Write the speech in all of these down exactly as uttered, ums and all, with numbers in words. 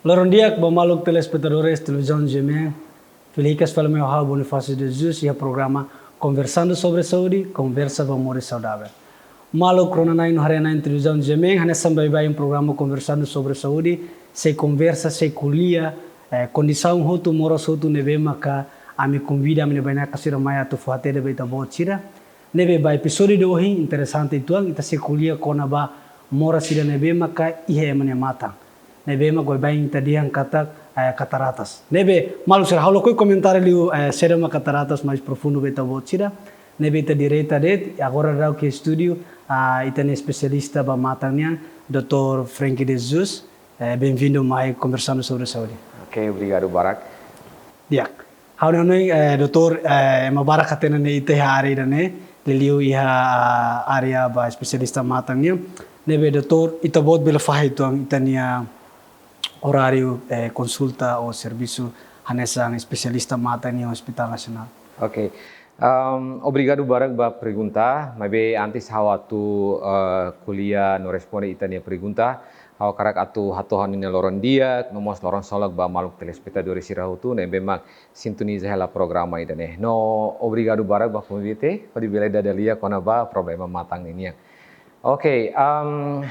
Loron di'ak ba maluk telespetadores Televizaun GMN. Fila hikas fali mai ho ha'u Bonifácio de Jesus iha programa Conversando sobre Saúde, konversa ba moris saudável. Maluk rona-na'in no haree-na'in Televizaun GMN, hanesan baibain programa Conversando sobre Saúde, sei konversa, sei ko'alia, eh, kondisaun hotu, moras hotu ne'ebé maka ami konvida ami-nia bainaka sira mai atu fó hatene ba ita-boot sira. Ne'ebé ba episódiu de ohin interesante uitoan, ita sei ko'alia kona-ba moras ida ne'ebé maka iha ema nia matan. Ne'ebé mak baibain ita dehan katak, eh, kataratas. Ne'ebé, maluk sira, ha'u lakohi komentáriu liu, eh, saida mak kataratas mais profundu ba ita-boot sira. Ne'ebé ita direta de'it, agora daudaun iha estúdiu, ah, ita-nia espesialista ba matan nian, doutór Frankie de Jesus. Eh, bem-vindo mai Conversando sobre Saúde. Ok, obrigadu barak. Di'ak. Ha'u hanoin, eh, doutór, eh, ema barak hatene ita iha área ida-ne'e, liuliu iha, ah, área ba espesialista matan nian. Ne'ebé doutór, ita-boot bele fahe uitoan ita-nia oráriu, eh, konsulta ou servisu hanesan espesialista matan iha Hospital Nasionál. Ok. Ahm, obrigadu barak ba pergunta, maibé antes ha'u atu, eh, ko'alia no responde ita-nia pergunta, ha'u hakarak atu hato'o ha'u-nia loron di'ak, no mós loron solok ba maluk telespetadores sira hotu ne'ebé mak sintoniza hela programa ida-ne'e. No obrigadu barak ba konvite, hodi bele dada lia kona-ba problema matan ninian. Ok, ahm,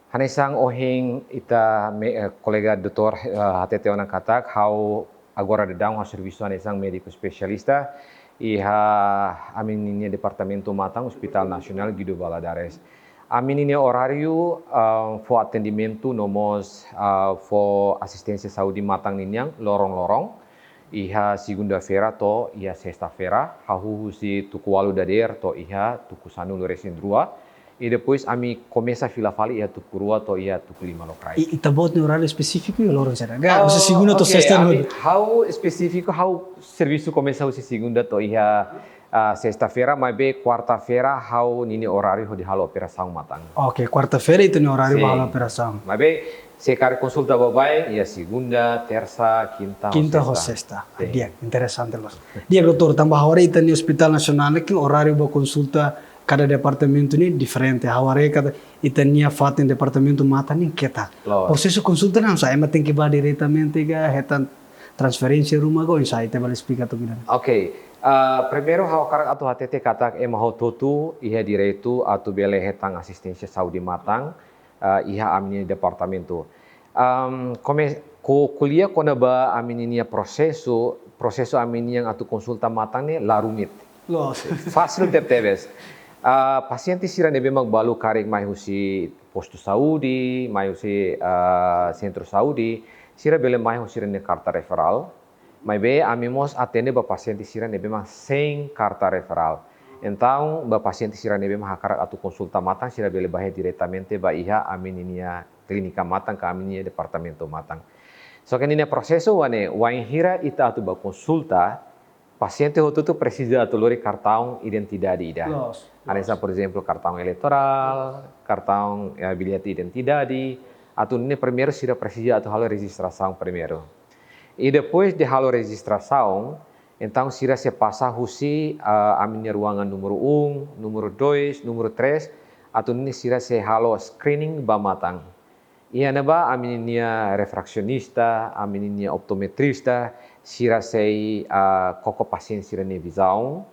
hanesan ohin ita me-, eh, kolega doutór, eh, hatete ona katak, ha'u agora daudaun ha'u servisu hanesan médiku espesialista iha ami-nia departamentu matan Hospital Nasionál Guido Valadares. Ami-nia oráriu, eh, fó atendimentu no mós, eh, fó asisténsia saúde matan ninian loron-loron, iha segunda-feira to'o iha sesta-feira, hahú husi tuku ualu dadeer to'o iha tuku sanulu-resin-rua. I depois ami komesa fila fali iha tuku rua to'o iha tuku lima lokraik. I, ita-boot nia oráriu espesífiku iha loron saida? Ka, husi segunda to'o sesta, ami, ha'u espesífiku, ha'u servisu komesa husi segunda to'o iha, ah, sesta-feira, maibé kuarta-feira ha'u-nia oráriu hodi halo operasaun matan. Ok, kuarta-feira ita-nia oráriu ba halo operasaun. Maibé se karik konsulta baibain, iha segunda, tersa, kinta, ho sesta. Kinta ho sesta. Sin. Di'ak, interesante loos. Di'ak, doutór, tanba ha'u haree ita-nia Hospital Nasionál ne'e oráriu ba konsulta kada departamentu ne'e diferente. Ha'u haree katak ita-nia fatin departamentu matan ne'e ketak. Loos. Prosesu konsulta ne'e oinsá, ema tenke bá diretamente ka hetan transferénsia ruma ka oinsá, ita bele esplika atu mina? Ok. Ah, primeiru ha'u hakarak atu hatete katak ema hotu-hotu iha direitu atu bele hetan asisténsia saúde matan, ah, iha ami-nia departamentu. Ahm, kome-, ko-, ko'alia kona-ba ami-nia prosesu, prosesu ami-nia atu konsulta matan ne'e la rumit. Loos. Fasil tebetebes. Ah, pasiente sira ne'ebé mak balu karik mai husi postu saúde, mai husi, ah, sentru saúde, sira bele mai ho sira-nia karta referál. Maibé ami mós atende ba pasiente sira ne'ebé mak sein karta referál. Entaun, ba pasiente sira ne'ebé mak hakarak atu konsulta matan, sira bele bá diretamente ba iha ami-nia klínika matan ka ami-nia departamentu matan. Só ke ninia prosesu mak ne'e, wainhira ita atu bá konsulta, pasiente hotu-hotu presiza atu lori kartaun identidade ida. Loos, loos. Hanesan, por ezemplu, kartaun eleitorál, kartaun, eh, bilhete identidade, atu nune'e primeiru sira presiza atu halo rejistrasaun primeiru. I depois de halo rejistrasaun, entaun sira sei pasa husi, ah, ami-nia ruangan númeru um, númeru dois, númeru três, atu nune'e sira sei halo screening ba matan. Iha ne'ebá ami-nia refraksionista, ami-nia optometrista, sira sei, ah, koko pasiente sira-nia vizaun,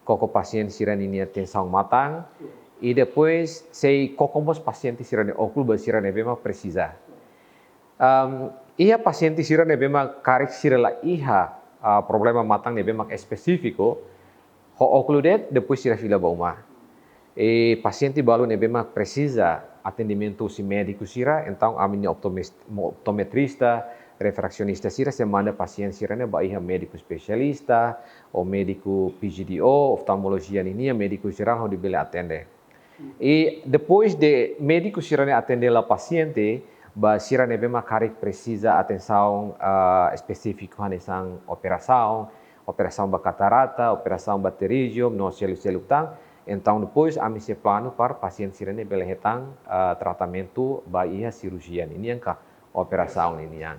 koko pasiente sira-nia tensaun matan, i depois sei koko mós pasiente sira-nia ókulu ba sira ne'ebé mak presiza. Ahm, iha pasiente sira ne'ebé mak karik sira la iha, ah, problema matan ne'ebé mak espesífiku, ho ókulu de'it, depois sira fila ba uma. I pasiente balu ne'ebé mak presiza atendimentu husi médiku sira, entaun ami-nia optomes-, mo-, optometrista, refraksionista sira sei manda pasiente sira-ne'e ba iha médiku espesialista, ou médiku P G D O, oftalmolojia ninian, médiku jerál hodi bele atende. I depois de médiku sira-ne'e atende hela pasiente, ba sira ne'ebé mak karik presiza atensaun, ah, espesífiku hanesan operasaun, operasaun ba katarata, operasaun ba pterígio, no seluk-seluk tan. Entaun depois ami sei planu para pasiente sira-ne'e bele hetan, ah, tratamentu ba iha sirurjia ninian ka operasaun ninian.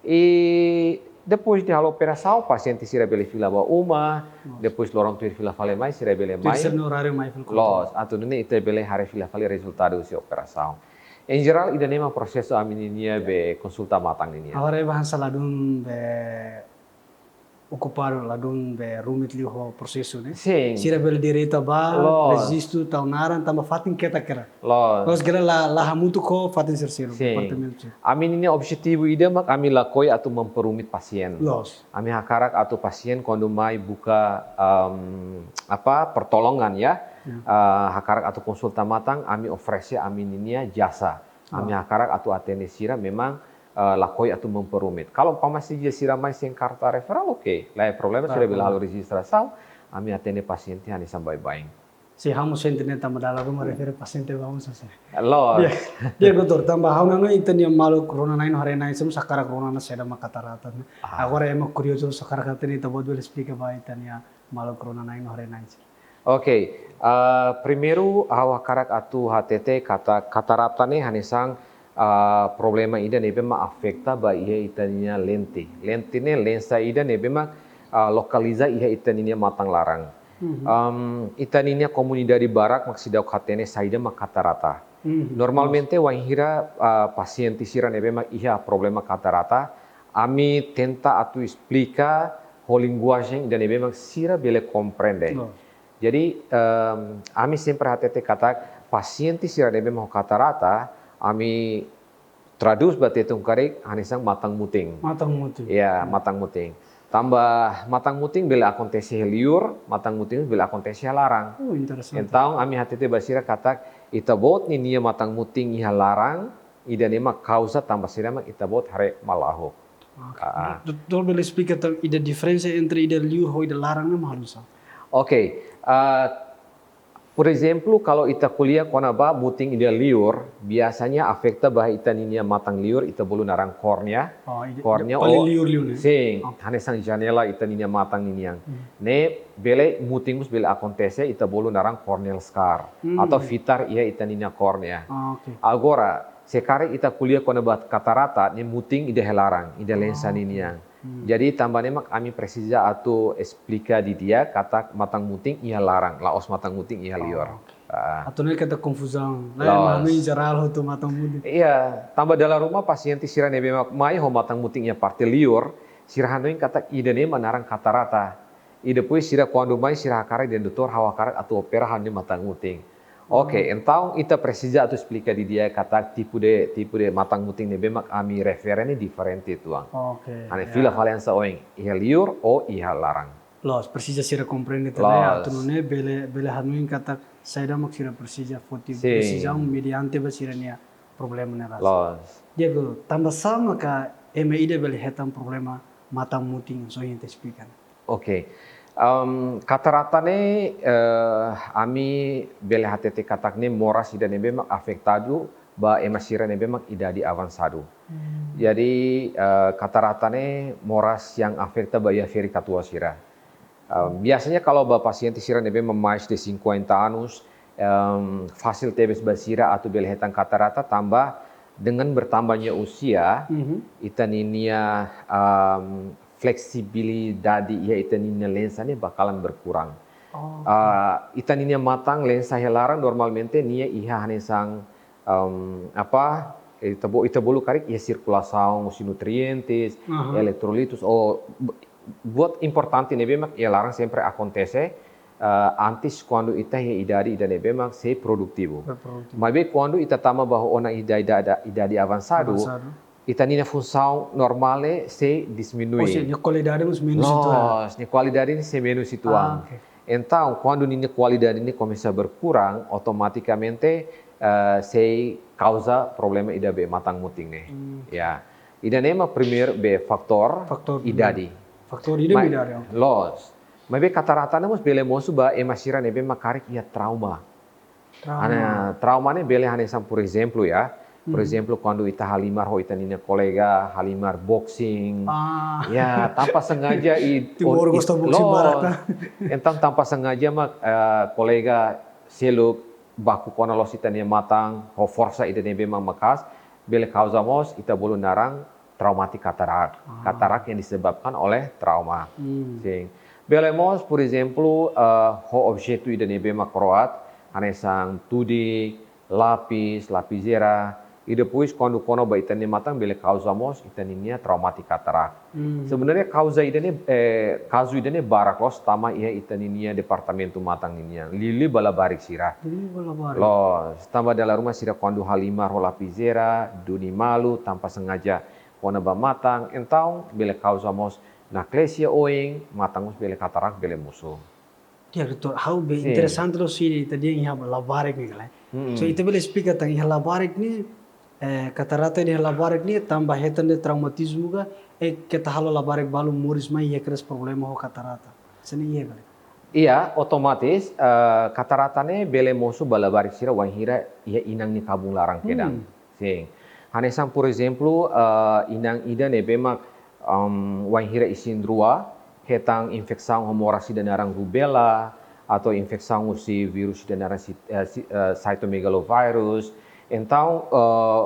I depois de halo operasaun, pasiente sira bele fila ba uma, loos, depois loron tuir fila fali mai, sira bele, tuir mai sira-nia oráriu mai fali. Loos, atu nune'e ita bele haree fila fali rezultadu husi operasaun. Em jerál, ida-ne'e mak prosesu ami ninia be konsulta matan ninia. Agora ema hanesan ladún be okupadu, ladún be rumit liu ho prosesu ne'e. Sin. Sira bele direta ba, Loos. rejistu, tau naran, tanba fatin ketak hela. Loos. Loos, hela la, la hamutuk ho fatin sira seluk, Sin. departamentu sira. Ami ninia objetivu ida mak ami lakohi atu memperumit pasien. Loos. Ami hakarak atu pasien kuandu mai buka, em, apa, pertolongan ya. Ya. Eh, hakarak atu konsulta matan, ami oferese ami ninia jasa. Ami Ah. hakarak atu atende sira memang, eh, lakohi atu memperumit. Kalau umpama saja sira mai sein karta referral, oke. La iha problema, sira bele Klaru. halo rejistrasaun, ami atende pasiente hanesan baibain. Se ha'u mós sente ne'e tanba dala ruma refere pasiente ba ha'u mós sente. Loos. Di'ak, di'ak, doutór, tanba ha'u hanoin ita-nia maluk rona na'in no haree na'in sira mós hakarak rona ona saida mak katarata ne'e. Ah. Agora ema kuriozu sira hakarak hatene, ita-boot bele esplika ba ita-nia maluk rona na'in no haree na'in sira. Oke, eh, primeiru ha'u hakarak atu hatete katak katarata ne'e hanesan, eh, problema ida ne'ebé mak afeta ba iha ita-nia lente. Lente ne'e lensa ida ne'ebé mak, eh, lokaliza iha ita-nia matan laran. Mhm. Em, ita-nia komunidade barak mak seidauk hatene saida mak katarata. Mhm. Normalmente wainhira, eh, pasiente sira ne'ebé mak iha problema katarata, ami tenta atu esplika ho linguajen ida ne'ebé mak sira bele komprende. Loos. Jadi, em, ami sempre hatete katak pasiente sira ne'ebé mak ho katarata, ami tradús ba tetun karik hanesan matan mutin. Matan mutin. Ya, Hmm. matan mutin. Tanba matan mutin bele akontese iha liur, matan mutin bele akontese iha laran. Oh, interesante. Entaun, ami hatete ba sira katak ita-boot ninia matan mutin iha laran, ida-ne'e mak kauza tanba sira mak ita-boot haree malahuk. Oke. Ah, ah. Doutór bele esplika tan ida diferensa entre ida liur ho ida laran ne'e mak halo nu'usá? Oke, ah, por ezemplu, kalau ita ko'alia kona-ba mutin ida liur, biasanya afeta ba ita ninia matan liur, ita bolu naran kórnea. Oh, ida, Kórnea ida paling ou liur liu ne'e? Sin, Oke. hanesan janela ita ninia matan ninian. Hmm. Ne'e bele mutin mós bele akontese, ita bolu naran corneal scar. Hmm. Atau fitar iha ita ninia kórnea. Ah, oke. Agora, se karik ita ko'alia kona-ba katarata, ne'e mutin ida iha laran, ida lensa Ah, oke. ninian. Hmm. Jadi, tanba ne'e mak ami presiza atu esplika didi'ak katak matan mutin iha laran, la'ós matan mutin iha liur. Oh, oke. Ah. Atu nune'e katak konfuzaun. Loos. Lae, ema hanoin jerál hotu matan mutin. Iya, tanba dala ruma pasiente sira ne'ebé mak mai ho matan mutin iha parte liur, sira hanoin katak ida-ne'e mak naran katarata. I depois sira kuandu mai sira hakarak dehan doutór, ha'u hakarak atu opera ha'u-nia matan mutin. Oke, Hmm. entaun ita presiza atu esplika didi'ak katak tipu de, tipu de matan mutin ne'ebé mak ami refere ne'e diferente uitoan. Oke, Hanesan ya. fila fali hanesan ohin, iha liur ou iha laran. Loos, presiza sira komprende também, Loos. atu nune'e bele, bele hanoin katak saida mak sira presiza foti, Sin. presiza mediante ba sira-nia problema ne'e rasik. Loos. Di'ak, tanba sá maka ema ida bele hetan problema matan mutin, só ita esplika. Oke. Em, katarata ne'e, eh, ami bele hatete katak ne'e moras ida ne'ebé mak afetadu ba ema sira ne'ebé mak idade avansadu. Hmm. Jadi, eh, katarata ne'e moras yang afeta ba iha ferik-katuas sira. Em, biasanya kalau ba pasiente sira ne'ebé mak mais de cinquenta anos, em, fasil tebes ba sira atu bele hetan katarata tanba dengan bertambahnya usia, Mhm. ita ninia, em, fleksibilidade iha ita ninia lensa ne'e bakalan berkurang. Oh, oke. Ah, ita ninia matan lensa iha laran normalmente nia iha hanesan, em, apa, ita bo-, ita bolu karik iha sirkulasaun husi nutrientes, Aha. eletrolitus, ou bu-, buat importante ne'ebé mak iha laran sempre akontese, eh, antes kuandu ita iha idade ida ne'ebé mak sei produtivu. Sei produtivu. Maibé kuandu ita tama ba ona idade, idade, idade avansadu, Avansadu. ita ninia funsaun normál ne'e sei diminui. Ou seja, nia kualidade mós menus uitoan. Loos, nia kualidade ne'e sei menus uitoan. Ah, oke. Entaun, kuandu ninia kualidade ne'e komesa berkurang, automatikamente, eh, sei kauza problema ida be matan mutin ne'e. Hmm. Ya. Ida-ne'e mak primeiru be faktór Faktór idade. primeiru. Faktór ida Ma-, idade, oke. Loos. Maibé katarata ne'e mós bele mosu ba ema sira ne'ebé mak karik iha trauma. Trauma. Ana, trauma ne'e bele hanesan, por ezemplu, ya. Por Hmm. ezemplu, kuandu ita halimar ho ita ninia kolega, halimar boxing. Ah. Ya, tanpa sengaja i-, Timor i-, gosta boxing loos. barak, nah. Entaun, tanpa sengaja mak, eh, kolega seluk baku kona loos ita-nia matan, ho forsa ida ne'ebé mak maka'as, bele kauza mós ita bolu naran traumatik katarak. Ah. Katarak yang disebabkan oleh trauma. Hmm. Sin. Bele mós, por ezemplu, eh, ho objetu ida ne'ebé mak kro'at, hanesan tudik, lapis, lapizeira, I depois, kuandu kona ba ita-nia matan, bele kauza mós ita-ninia traumatik katarak. Hmm. Sebenarnya kauza ida-ne'e, eh, kazu ida-ne'e barak loos, tanba iha ita-ninia departamentu matan ninian. Liuliu ba labarik sira. Liuliu ba labarik. Loos, tanba dala ruma sira kuandu halimar ho lapizeira, duni malu, tanpa sengaja kona ba matan, entaun bele kauza mós naklesia oin, matan mós bele katarak, bele mosu. Ya, doutór, ha'u be Sin. Interesante loos ida ita dehan iha labarik ne'e, kala. Mm-mm. So, ita bele esplika tan iha labarik ne'e, eh, katarata iha labarik ne'e, tanba hetan de'it traumatizmu ka, eh, keta halo labarik balu moris mai iha kedas problema ho katarata. Sini iya kali. Iya, otomatis, eh, katarata ne'e bele mosu ba labarik sira wainhira iha inan nia kabun laran kedan. Hmm. Sin. Hanesan, por ezemplu, eh, inan ida ne'ebé mak, em, wainhira isin-rua hetan infesaun ho moras ida naran rubéola, atau infesaun husi vírus ida naran si-, eh, si-, eh, cytomegalovirus. Entaun, eh,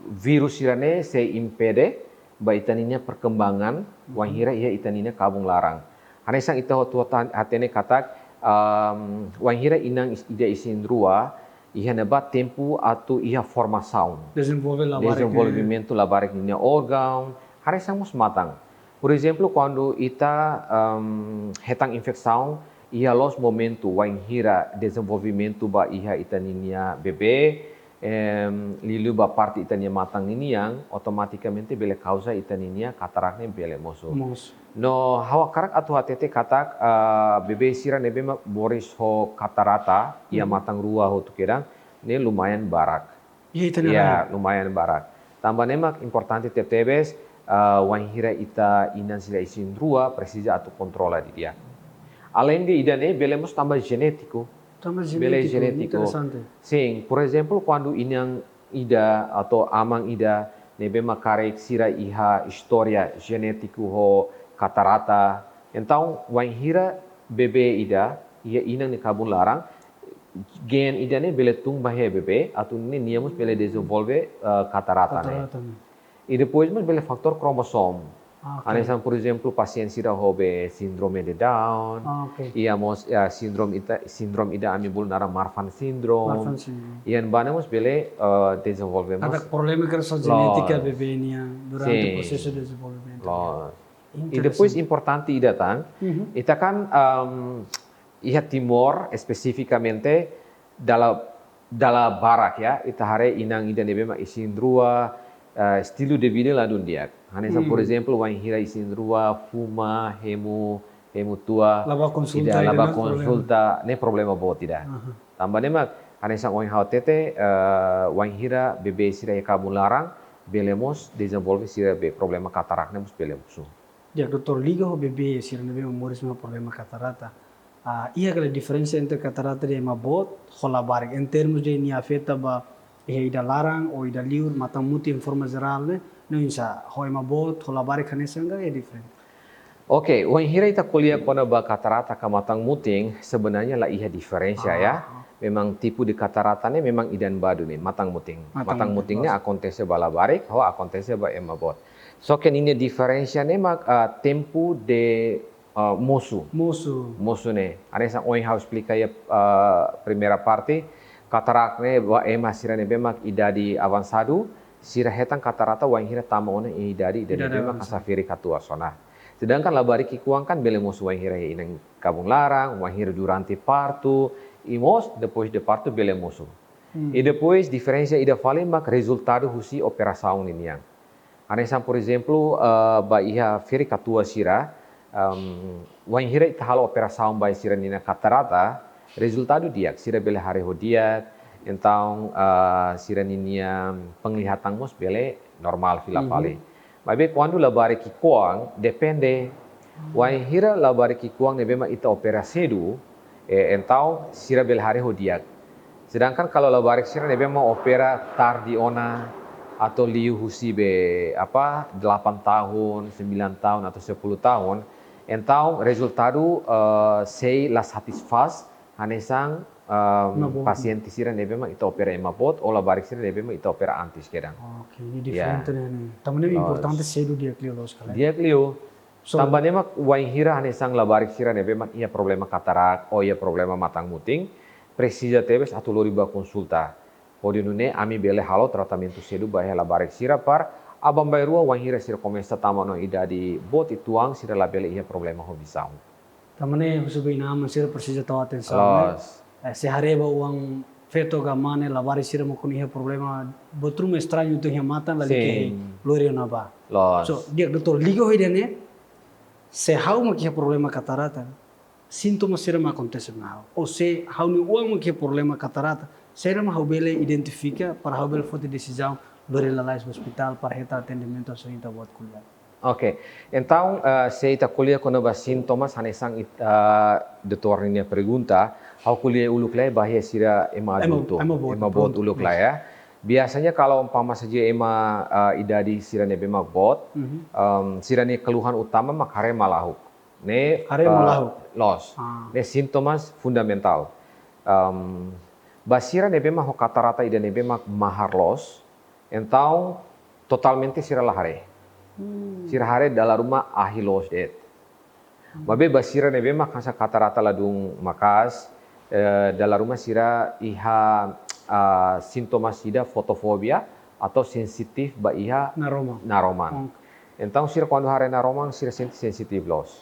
vírus sira-ne'e sei impede ba ita-ninia perkembangan wainhira iha ita-ninia kabun laran. Hanesan ita hotu hatan-, hatene katak, em, wainhira inan is-, ida isin-rua, iha ne'ebá tempu atu iha formasaun. Dezenvolve labarik. Dezenvolvimentu labarik ninia órgaun, hanesan mós matan. Por ezemplu, kuandu ita, em, hetan infesaun, iha loos momentu wainhira dezenvolvimentu ba iha ita-ninia bebé, em, liuliu ba parte ita-nia matan ninian, automatikamente bele kauza ita-ninia katarak ne'e bele mosu. Mosu. No, ha'u hakarak atu hatete katak, ah, bebé sira ne'ebé mak moris ho katarata, iha Mhm. matan rua hotu kedan, ne'e lumayan barak. Iya, ita ne'e Ya, rain. Lumayan barak. Tanba ne'e mak importante tebetebes, ah, wainhira ita inan sira isin-rua presiza atu kontrola didi'ak. Além de ida-ne'e, bele mós tanba jenétiku. Tanba Bele jenétiku, jenétiku. Interesante. Sin, por ezemplu, kuandu inan ida atau aman ida ne'ebé mak karik sira iha istória jenétiku ho katarata. Entaun, wainhira bebé ida iha inan nia kabun laran, gen ida-ne'e bele tun ba iha bebé, atu nune'e nia mós bele dezenvolve, eh, katarata ne'e. Katarata ne'e. I depois mós bele fatór kromosomu. Ah, oke. Hanesan, por ezemplu, pasiente sira ho be síndrome de Down. Ah, oke. Iha mós, ya, síndrome ita, síndrome ida ami bolu naran Marfan syndrome. Marfan syndrome. Iha ne'ebá ne'e mós bele, eh, dezenvolve mós. Ada problema ke só Loos. Jenétika bebé nian durante Sin. Prosesu Dezenvolvimentu. Loos. I Interesante. Depois importante ida tan, Mhm. ita kan, em, iha Timor espesifikamente dala, dala barak ya, ita haree inan ida ne'ebé mak isin-rua, eh, estilu de vida ladún di'ak. Hanesan, por Hmm. ezemplu, wainhira isin-rua, fuma, hemu, hemu tua, La bá konsulta, ida la ida bá ne'e problema. Konsulta, ne'e problema boot ida. Aha. Tanba ne'e mak, hanesan ohin ha'u hatete, eh, wainhira bebé sira iha kabun laran, bele mós dezenvolve sira be problema katarak ne'e mós bele mosu. Ya, doutór, liga ho bebé sira ne'ebé moris ho problema katarata. Ah, iha kala diferensa entre katarata de ema boot ho labarik, em termos de nia afeta ba iha ida laran ou ida liur, matan-mutin em forma jerál ne'e, no insa ho ema boot ho labarik hanesan ka iha diferente? Oke, wainhira ita ko'alia kona-ba katarata ka matan-mutin, sebenarnya la iha diferensa ya. Ah. Memang tipu de katarata ne'e memang ida-ne'ebá duni, matan-mutin. Matan-mutin, Matan-mutin ne'e loos. Akontese ba labarik, ho akontese ba ema boot. Só ke ninia diferensa ne'e mak, ah, tempu de, ah, mosu. Mosu. Mosu ne'e. Hanesan ohin ha'u esplika iha, ah, primeira parte, katarak ne'e ba ema sira ne'ebé mak idade avansadu, sira hetan katarata wainhira tama ona iha idade, idade Idade ne'ebé mak avansadu. Hanesan ferik-katuas ona. Sedangkan labarik ki'ikoan kan bele mosu wainhira iha inan kabun laran, wainhira durante partu, i mós depois de partu bele mosu. Hmm. I depois diferensa ida fali mak rezultadu husi operasaun ninian. Hanesan, por ezemplu, eh, ba iha ferik-katuas sira, em, wainhira ita halo operasaun ba sira-ninia katarata, rezultadu di'ak, sira bele haree ho di'ak, entaun, eh, sira-ninia penglihatan mós bele normál fila Mhm. fali. Maibé kuandu labarik ki'ikoan, depende. Wainhira labarik ki'ikoan ne'ebé mak ita opera sedu, eh, entaun sira bele haree ho di'ak. Sedangkan kalau labarik sira ne'ebé mak opera tarde ona, atau liu husi be, apa, delapan tahun, sembilan tahun, atau sepuluh tahun, entaun rezultadu, eh, sei la satisfás, hanesan, em, Ema boot. Pasiente sira ne'ebé mak ita opera ema boot, ou labarik sira ne'ebé mak ita opera antes kedan. Oke, ne'e diferente ne'e. Tanba ne'e Loos. Importante sedu di'ak liu loos kala. Di'ak liu. So, Tanba ne'e mak wainhira hanesan labarik sira ne'ebé mak iha problema katarak, ou iha problema matan-mutin, presiza tebes atu lori ba konsulta. Hodi nune'e ami bele halo tratamentu sedu ba iha labarik sira para aban-bainrua wainhira sira komesa tama ona idade boot uitoan sira labele iha problema ho vizaun. Tanba ne'e husu ba inan-aman sira presiza tau atensaun, ne'e? Loos. Eh, se haree ba oan feto ka mane labarik sira mak iha problema, buat ruma estrañu uitoan iha matan, lalika hein, lori ona bá. Loos. So, di'ak doutór, liga ho ida-ne'e, se ha'u mak iha problema katarata, sintoma sira mak akontese ona ha'u. Ou se ha'u-nia oan mak iha problema katarata, saida mak ha'u bele identifika para ha'u bele foti desizaun lori lalais ba ospitál para hetan atendimentu hanesan ita-boot ko'alia. Oke, entaun, eh, se ita ko'alia kona-ba sintomas hanesan it-, eh, doutór ninia pergunta, ha'u ko'alia uluk lai ba iha sira ema adultu, ema boot, ema boot uluk lai, ya. Biasanya kalau umpama saja ema, eh, idade sira ne'ebé mak boot, em, sira-nia keluhan utama mak haree malahuk. Ne'e, haree malahuk. Loos. Ne'e sintomas fundamentál. Em, ba sira ne'ebé mak ho katarata ida ne'ebé mak mahar loos, entaun totalmente sira la haree. Sira haree dala ruma ahi loos de'it. Maibé ba sira ne'ebé mak hanesan katarata ladún maka'as, eh, dala ruma sira iha, ah, sintomas ida fotofobia atau sensitif ba iha naroman. Naroman. Entaun sira kuandu haree naroman sira sente sensitif loos.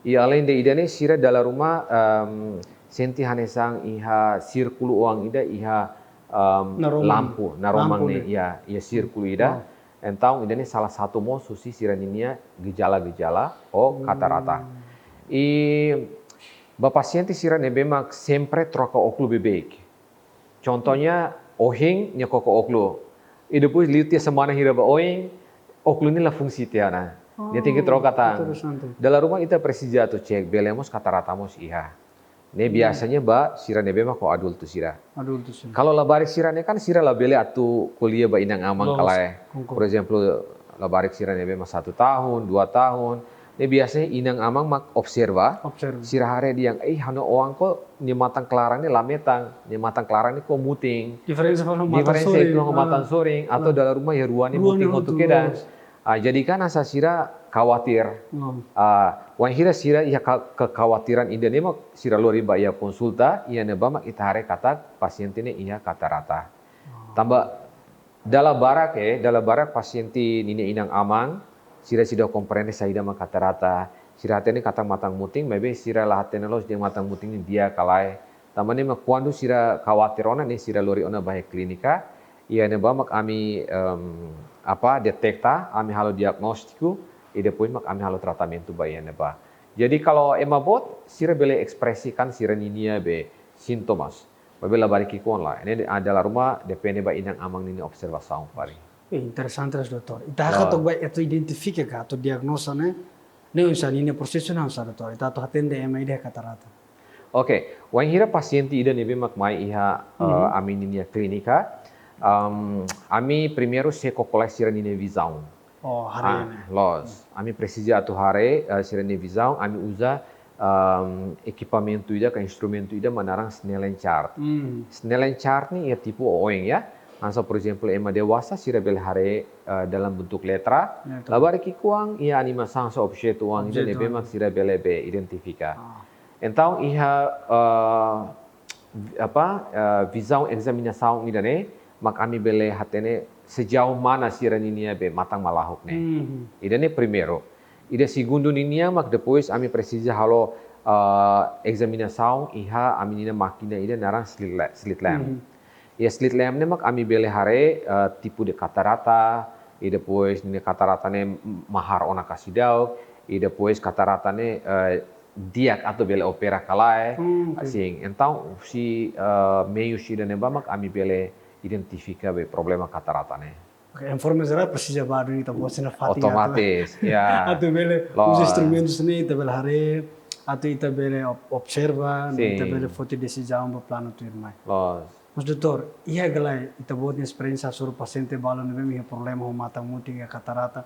I além de ida-ne'e sira dala ruma, em, sente hanesan iha sírkulu oan ida iha, em, naroman. Lampu, naroman ne'e, ne'e, iha, iha sírkulu ida. Entaun ida-ne'e salah satu mós husi sira ninia gejala-gejala ho katarata. I ba pasiente sira ne'ebé mak sempre troka ókulu beibeik. Contohnya, ohin nia koko ókulu. I depois liu tiha semana hira ba oin, ókulu ne'e la fungsi tiha ona. Nia tenke troka tan. Dala ruma ita presiza atu cek, bele mós katarata mós iha. Ne'e biasanya ba sira ne'ebé mak ho adultu sira. Adultu sira. Kalau labarik sira ne'e kan sira labele atu ko'alia ba inan-aman ka lae. Por ezemplu, labarik sira ne'ebé mak satu tahun, dua tahun, ne'e biasanya inan-aman mak observa. Observa. Sira haree dehan, eh, ha'u-nia oan ko nia matan klaran ne'e la metan, nia matan klaran ne'e ko mutin. Diferensa ho matan sorin. Diferensa ho matan sorin, atau dala ruma iha rua ne'e mutin hotu kedas. Ah, jadi kan hanesan sira khawatir. Ah, wainhira sira iha ka-, kekhawatiran ida-ne'e mak sira lori ba iha konsulta, iha ne'ebá mak ita haree katak pasiente ne'e iha katarata. Tanba dala barak, eh, dala barak pasiente ninia inan-aman, sira seidauk komprende saida mak katarata, sira hatene katak matan mutin, maibé sira la hatene loos dehan matan mutin ne'e di'ak ka lae. Tanba ne'e mak kuandu sira khawatir ona ne'e sira lori ona ba iha klínika, iha ne'ebá mak ami, em, apa, deteta, ami halo diagnóstiku, i depois mak ami halo tratamentu ba iha ne'ebá. Jadi kalau ema boot, sira bele ekspresikan sira ninia be sintomas. Maibé labarik ki'ikoan lae. Ne'e, ah, dala ruma depende ba inan-aman ninia observasaun fali. Eh, interesante loos, doutór. Ita hakarak atu ba atu identifika ka atu diagnoza ne'e, ne'e oinsá ninia prosesu ne'e oinsá, doutór. Ita atu hatene ema ida iha katarata. Oke, wainhira pasiente ida ne'ebé mak mai iha, eh, ami ninia klínika, em, ami primeiru sei ko'alia sira ninia vizaun. Oh, haree ne'e. Loos. Ami presiza atu haree, eh, sira-nia vizaun, ami uza, em, ekipamentu ida ka instrumentu ida mak naran Snellen chart. Snellen chart ne'e iha tipu oioin, ya. Hanesan, por ezemplu, ema dewasa sira bele haree, eh, dalam bentuk letra. Letra. Labarik ki'ikoan iha animasaun hanesan objetu oan ida ne'ebé mak sira bele be identifika. Entaun iha, eh, apa, eh, vizaun ezaminasaun ida-ne'e, mak ami bele hatene sejauh mana sira ninia be matan malahuk ne'e. Ida-ne'e primeiru. Ida segundu ninian mak depois ami presiza halo, eh, ezaminasaun iha ami ninia mákina ida naran slit la-, slit lamp. Iha slit lamp ne'e mak ami bele haree, eh, tipu de katarata, i depois ninia katarata ne'e mahar ona ka seidauk, i depois katarata ne'e, eh, di'ak atu bele opera ka lae. Sin, entaun husi, eh, meius ida-ne'ebá mak ami bele identifika be problema katarata ne'e. Oke, informe jerál presiza ba duni ita-boot sira fatin. Otomatis, ya. Atu bele uza instrumentu sira-ne'e ita bele haree, atu ita bele ob-, observa, ita bele foti desizaun ba planu tuirmai. Loos. Mas doutór, iha ka lae ita-boot nia esperiénsia hasoru pasiente balu ne'ebé mak iha problema ho matan mutin ka katarata.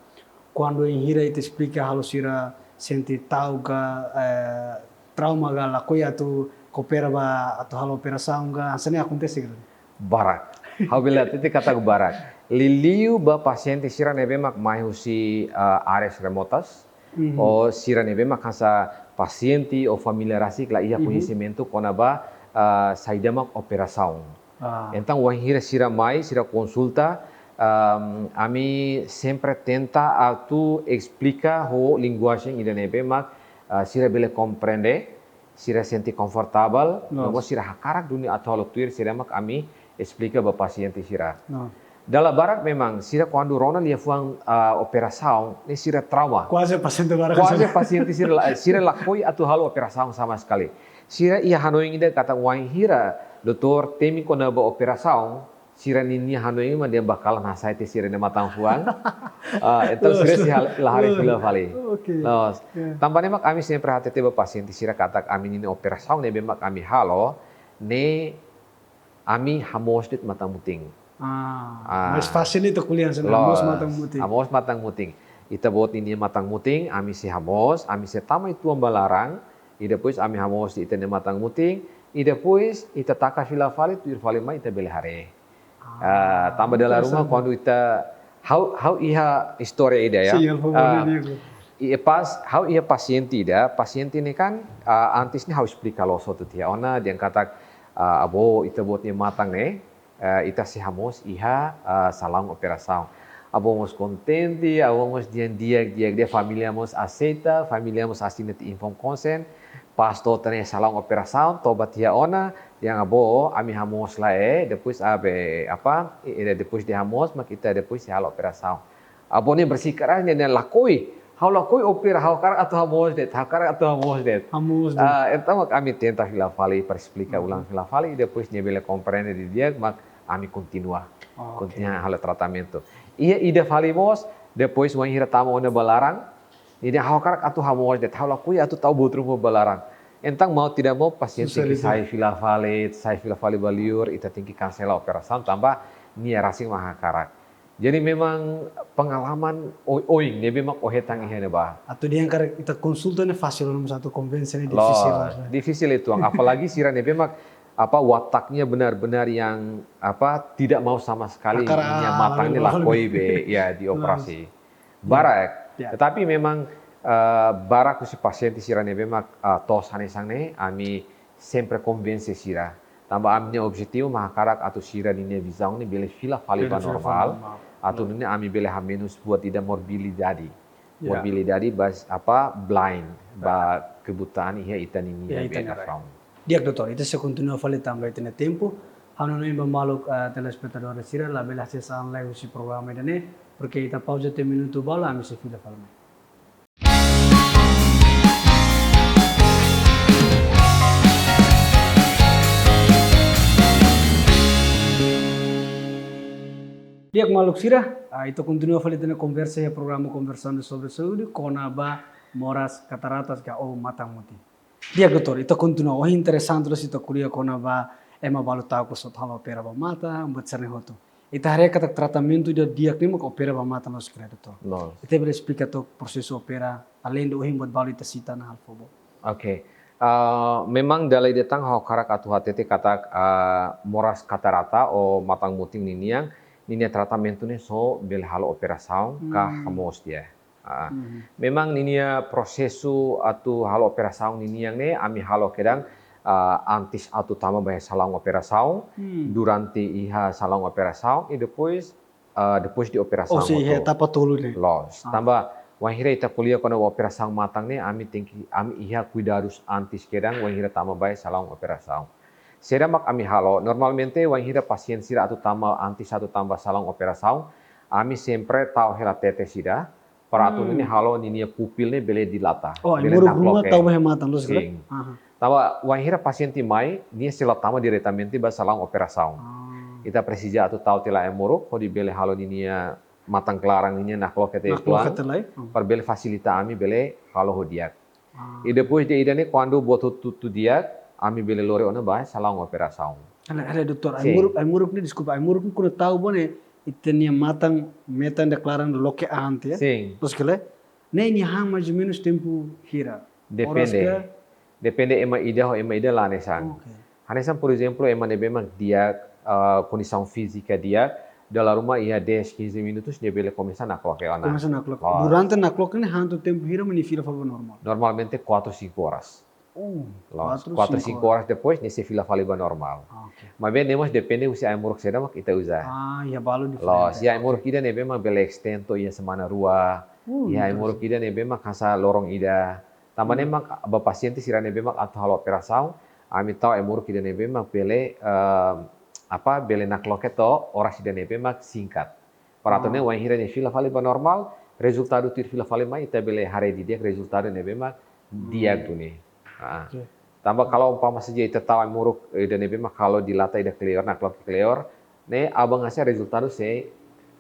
Kuandu wainhira ita esplika halo sira sente ta'uk ka, eh, trauma ka lakohi atu koopera ba atu halo operasaun ka, hanesan ne'e akontese ka lae? Barak. Ha'u bele hatete katak barak. Liuliu ba pasiente sira ne'ebé mak mai husi, eh, áreas remotas, ou sira ne'ebé mak hanesan pasiente ou família rasik la iha koñesimentu kona-ba, eh, saida mak operasaun. Ah. Entaun, wainhira sira mai, sira konsulta, ahm, ami sempre tenta atu esplika ho linguajen ida ne'ebé mak, ah, sira bele komprende, sira sente konfortavel, Loos. no mós sira hakarak duni atu halo tuir, sira mak ami esplika ba pasiente sira. No. Dala barak memang sira kuandu rona liafuan, ah, operasaun, ne'e sira trauma. Kuaze pasiente barak Kuaze hanesan. pasiente sira la-, sira lakohi atu halo operasaun sama sekali. Sira iha hanoin ida katak wainhira doutór temi kona-ba operasaun, sira ninia hanoin mak dehan bakalan hasai tiha sira-nia matan-fuan. Ah, entaun sira Loos. sei hal-, la haree Loos. fila fali. Oke. Loos. Ya. Tanba ne'e mak ami sempre hatete ba pasiente sira katak ami ninia operasaun ne'ebé mak ami halo, ne'e ami hamoos de'it matan-mutin. Ah, Ah. mais fasil ita ko'alia hanesan Loos. hamoos matan-mutin. Hamoos matan-mutin. Ita-boot ninia matan-mutin, ami sei hamoos, ami sei tama uitoan ba laran, i depois ami hamoos ita-nia matan-mutin, i depois ita taka fila fali, tuir fali mai ita bele haree. Ah, Ah, tanba dala ruma interesante. kuandu ita, ha'u, ha'u iha istória ida ya. Sin, ha'u Ah, bele digo. i pas, ha'u iha pasiente ida, pasiente ne'e kan, ah, antes ne'e ha'u esplika loos hotu tiha ona, dehan katak, ah, avó, ita-boot nia matan ne'e, eh, ita sei hamoos iha, ah, salaun operasaun. Avó mós kontente, avó mós dehan di'ak, di'ak, dehan família mós aseita, família mós asina tiha inform konsen, pas to'o tiha ona iha salaun operasaun, toba tiha ona, dehan avó, ami hamoos lai, depois abe, apa, i, i depois de hamoos, mak ita depois sei halo operasaun. Avó ne'e bersikeras, ne'e, ne'e lakohi, ha'u lakohi opera, ha'u hakarak atu hamoos de'it, ha'u hakarak atu hamoos de'it. Hamoos de'it. Ah, entaun mak ami tenta fila fali, para esplika Oke. ulang fila fali, i depois nia bele komprende didi'ak, mak ami kontinua. Oke. Kontinua halo tratamentu. Iha ida fali mós, depois wainhira tama ona ba laran, nia dehan ha'u hakarak atu hamoos de'it, ha'u lakohi atu tau buat ruma ba laran. Entaun mau tidak mau pasiente Susar tenke itu. sai fila fali, sai fila fali ba liur, ita tenke kansela operasaun, tanba nia rasik mak hakarak. Jadi memang pengalaman o-, oin, ne'ebé mak ohetan iha ne'ebá. Atu dehan karik ita konsulta ne'e fasil, nomor satu konvensi ne'e Loos, difisil lah. difisil uitoan. Apalagi sira ne'ebé mak, apa, wataknya benar-benar yang, apa, tidak mau sama sekali Akar, nia ah, matan ne'e lakohi. lakohi be, ya, dioperasi. Loos. Barak. Ya. Tetapi memang, eh, barak husi pasiente sira ne'ebé mak, eh, toos hanesan ne'e, ami sempre konvense sira. Tanba ami-nia objetivu mak hakarak atu sira ninia vizaun ne'e bele fila fali Bele ba fila fali normál. normál. Atu Loos. nune'e ami bele hamenus buat ida morbilidade. Ya. Morbilidade ba, apa, blind, ba kebutaan iha ita ninia Ya, ita bee ninia rai. nafaun. Di'ak, doutór, ita sei kontinua fali tanba ita-nia tempu. Ha'u hanoin ba maluk, eh, telespetadór sira, labele hasees an lai husi programa ida-ne'e, porque ita pauza tiha minutu balu, ami sei fila fali mai. Di'ak maluk sira, ah, ita kontinua fali ita-nia konversa iha programa Conversando sobre Saúde, kona-ba moras kataratas ka ou matan-mutin. Di'ak, doutór, ita kontinua. Ohin interesante loos ita ko'alia kona-ba ema balu ta'uk sira atu halo opera ba matan, buat sira-ne'e hotu. Ita haree katak tratamentu ida di'ak ne'e mak opera ba matan loos ka lae, doutór. Loos. Ita bele esplika took prosesu opera, além de ohin buat balu ita sita ona, halo favór. Oke. Ah, memang dala ida tan ha'u hakarak atu hatete katak, ah, moras katarata ou matan-mutin ninian, ninia tratamentu ne'e só bele halo operasaun ka Hmm. hamoos de'it. Ah, Mhm. memang ninia prosesu atu halo operasaun ninian ne'e, ami halo kedan, ah, antes atu tama ba iha salaun operasaun, Hmm. durante iha salaun operasaun, i depois, ah, depois de operasaun Ou seja, atu etapa tolu ne'e. Loos. Ah. Tanba, wainhira ita ko'alia kona-ba operasaun matan ne'e, ami tenke, ami iha kuidadus antes kedan, wainhira tama ba iha salaun operasaun. Saida mak ami halo, normalmente, wainhira pasiente sira atu tama, antes atu tama ba salaun operasaun, ami sempre tau hela tetes ida, para atu Hmm. nune'e halo ninia pupil ne'e bele dilata. Oh, ai Bele muruk ruma nakloke. tau ba iha matan, loos ka lae? Sin. Aha. Tanba wainhira pasiente mai, nia sei la tama diretamente ba salaun operasaun. Ah. Ita presiza atu tau tiha lai ai muruk, hodi bele halo ninia matan klaran ninia nakloke tiha Nakloke uitoan, tiha lai? Hmm. para bele fasilita ami bele halo ho di'ak. Ah. I depois de ida-ne'e, kuandu buat hotu-hotu di'ak, ami bele lori ona ba salaun operasaun. Halo, halo, doutór, ai Sin. muruk, ai muruk ne'e, deskulpa, ai muruk ne'e kuandu tau ba ne'e, ita-nia matan, metan ida klaran loke an tiha, ya? Sin. Loos ka lae? Ne'e nia han mais ou menus tempu hira? Depende. Oras ka? Depende ema ida ho ema ida la hanesan. Oke. Hanesan, por ezemplu, ema ne'ebé mak di'ak, ah, kondisaun fízika di'ak, dala ruma iha dez, quinze minutos nia bele komesa nakloke ona. Komesa nakloke. Ah. Durante nakloke ne'e han to'o tempu hira mak nia fila fali ba normál? Normalmente quatro, cinco horas. Oh, loos, kuatru, sinku oras depois, ne'e sei fila fali ba normál. Ah, oke. Maibé ne'e mós depende husi ai-moruk saida mak ita uza. Ah, iha balu diferente. Loos, iha ai-moruk ida ne'ebé mak bele estende to'o iha semana rua. Oh, iha ai-moruk ida ne'ebé mak hanesan loron ida. Tanba ne'e mak ba pasiente sira ne'ebé mak atu halo operasaun, ami tau ai-moruk ida ne'ebé mak bele, eh, apa, bele nakloke to'o oras ida ne'ebé mak singkat. Para atu nune'e wainhira nia fila fali ba normál, rezultadu tuir fila fali mai, ita bele haree didi'ak rezultadu ne'ebé mak di'ak duni. Ah. Oke. Tanba kalau umpama saja ita tau ai-moruk ida ne'ebé mak halo dilata ida kleur, nakloke kleur, ne'e aban hanesan rezultadu sei,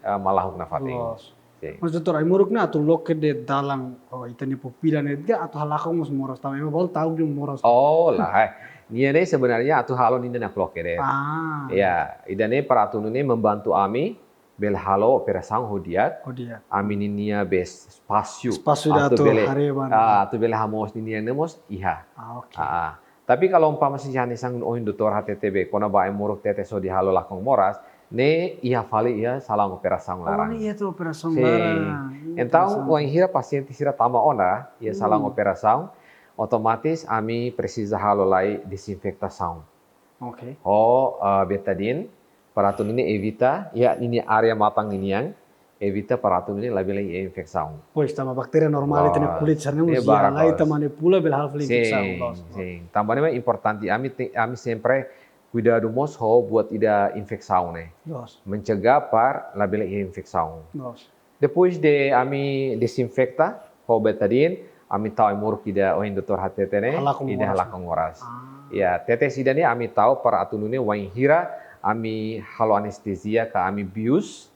eh, malahuk nafatin. Loos. Sin. Mas doutór, ai-moruk ne'e atu loke de'it dalan, oh, ita-nia pupila ne'e, atu halakon mós moras, tanba ema balu ta'uk de'it moras. Oh, lae. Nia ne'e sebenarnya atu halo nia nakloke de'it. Ah. Ya, ida-ne'e para atu nune'e membantu ami bele halo operasaun ho di'ak. Ho di'ak. Ami ninia be espasu. Espasu ida atu bele, haree ba ne'e. Ah, atu bele hamoos ninia ne'e mós iha. Ah, oke. Ah, ah. Tapi kalau umpama saja hanesan ohin doutór hatete be, kona-ba ai-moruk tebes hodi halo lakon moras, ne'e iha fali iha salaun operasaun laran. Oh, ne'e iha to'o operasaun laran. Sin. Entaun, interesante. Wainhira pasiente sira tama ona iha salaun operasaun, otomatis ami presiza halo lai dezinfetasaun. Oke. Ho, eh, betadine, para atu nune'e evita, iha ninia área matan ninian, evita para atu nune'e labele iha infesaun. Pois, tanba baktéria normál ita-nia kulit sira-ne'e mós iha barak, loos. Ita manipula bele halo fali infesaun, sin, loos, loos. Sin. Tanba ne'e mak importante, ami te-, ami sempre kuidadu mós ho buat ida infesaun ne'e. Loos. Mencegah para labele iha infesaun. Loos. Depois de ami dezinfeta ho betadine, ami tau ai-moruk ida ohin doutór hatete ne'e, halakon moras. Ida halakon moras. Ah. Ya, tebes ida-ne'e ami tau para atu nune'e wainhira ami halo anestezia ka ami bius,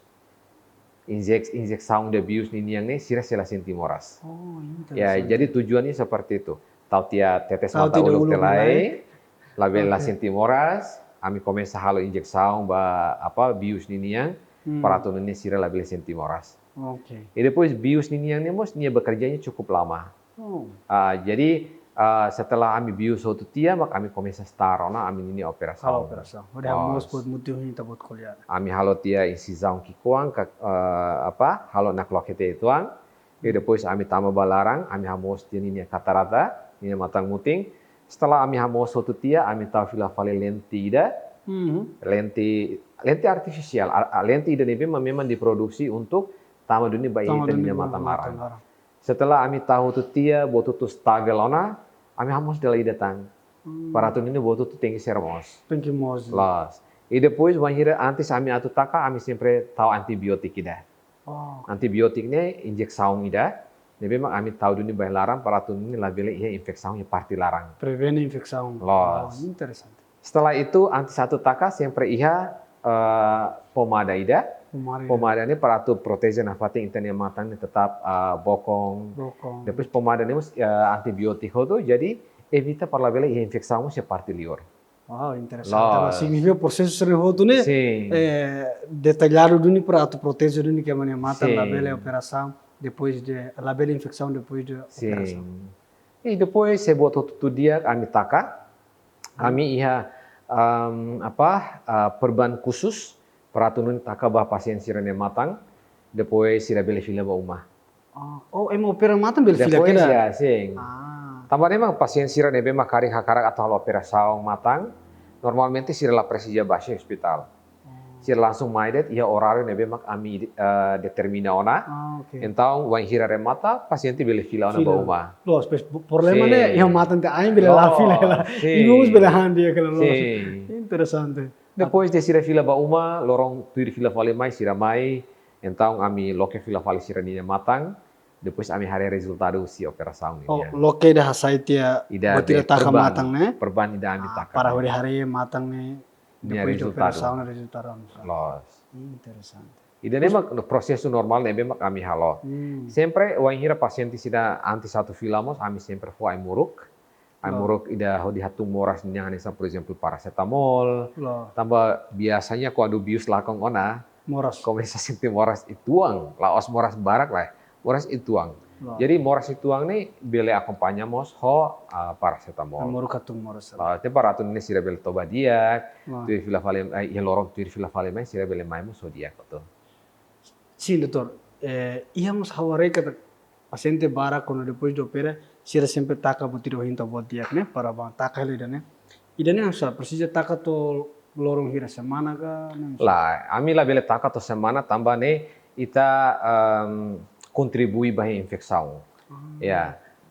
injek-, injeksaun ida bius ninian ne'e sira sei la sente moras. Oh, interesante. Ya, jadi tujuannya seperti itu. Tau tiha tebes mata uluk tiha uluk lai, lai, labele la sente moras, ami komesa halo injeksaun ba, apa, bius ninian, para atu nune'e sira labele sente moras. Oke. I depois bius ninian ne'e mós nia bekerjanya cukup lama. Oh. Ah, jadi, ah, setelah ami bius hotu tiha, mak ami komesa start ona ami-nia operasaun. Halo operasaun. Hodi hamoos buat mutin ohin ita-boot ko'alia. Ami halo tiha insizaun ki'ikoan, ka, eh, apa, halo nakloke tiha uitoan. I depois ami tama ba laran, ami hamoos tiha ninia katarata, ninia matan-mutin. Setelah ami hamoos hotu tiha, ami tau fila fali lente ida. Mhm. Lente, lente artifisiál, a-, a-, lente ida ne'ebé mak memang diproduksi untuk tama duni ba ita-nia matan laran. Setelah ami tau hotu tiha, buat hotu stabil ona, ami hamoos dala ida tan. Hmm. Para atu nune'e buat hotu tenke ser moos. Tenke moos. Loos. I depois, wainhira antes ami atu taka, ami sempre tau antibiotik ida. Oh. Antibiotik ne'e injeksaun ida, ne'ebé mak ami tau duni ba laran para atu nune'e labele iha infesaun iha parte laran. Prevene infesaun. Loos. Oh, interesante. Setelah itu, antes atu taka, sempre iha, eh, pomada ida. Pomada ida. Pomada ne'e para atu proteje nafatin ita-nia matan ne'e tetap, eh, bokon. Bokon. Depois pomada ne'e mós, eh, antibiotik hotu, jadi evita para labele iha infesaun iha parte liur. Wow, interesante. Loos. Signifika prosesu sira-ne'e hotu ne'e, sin, eh, detalladu duni para atu proteje duni ke ema nia matan, sin, labele operasaun depois de, labele infesaun depois de, sin, operasaun. I depois, se buat hotu di'ak, ami taka, ami iha, em, apa, eh, perban khusus para atu nune'e taka ba pasiente sira-nia matan, depois sira bele fila ba uma. Oh, oh, ema opera matan bele fila depois kedas? Ya, sin. Ah. Tanba ne'e mak pasiente sira ne'ebé mak karik hakarak atu halo operasaun matan, normalmente sira la presiza bá ospitál. Oh. Sira langsung mai de'it iha oráriu ne'ebé mak ami, eh, determina ona. Ah, oke. Entaun, wainhira remata, pasiente bele fila ona ba uma. Fila. Loos, pois, problema ne'e, iha matan tiha ain bele la fila hela. Sin. Iha mós bele han di'ak hela, loos. Sin. Interesante. Depois de sira fila ba uma, loron tuir fila fali mai, sira mai, entaun ami loke fila fali sira-nia matan, depois ami haree rezultadu husi operasaun nian. Oh, loke ida hasai tiha, ida buat ida taka perban, matan ne'e? Perban ida ami taka. Ah, para hodi haree matan ne'e, nia depois de rezultadu. Operasaun, rezultadu. Loos. Interesante. Ida-ne'e mak prosesu normál ne'ebé mak ami halo. Hmm. Sempre wainhira pasiente sira antes atu fila mós, ami sempre fó ai-moruk. Ai-moruk ida hodi hatún moras nian hanesan, por ezemplu, parasetamol. Loos. Tanba biasanya kuandu bius lakon ona, moras. Komesa sente moras uitoan, la'ós moras barak lae. Moras uitoan. Loos. Jadi moras uitoan ne'e bele akompaña mós ho, ah, parasetamol. Ai-moruk hatún moras. Loos, te para atu nune'e sira bele toba di'ak, loos, tuir fila fali, eh, iha loron tuir fila fali mai, sira bele mai mós ho di'ak hotu. Sin, doutór. Eh, iha mós ha'u haree katak pasiente barak kuandu depois de opera, sira sempre taka buat ida ohin to'o buat di'ak ne'e, para bá taka hela ida-ne'e. Ida-ne'e hanesan presiza taka to'o loron hira, semana ka, ne'e? Lae, ami labele taka to'o semana tanba ne'e ita, em, kontribui ba infesaun. Ah. Ya.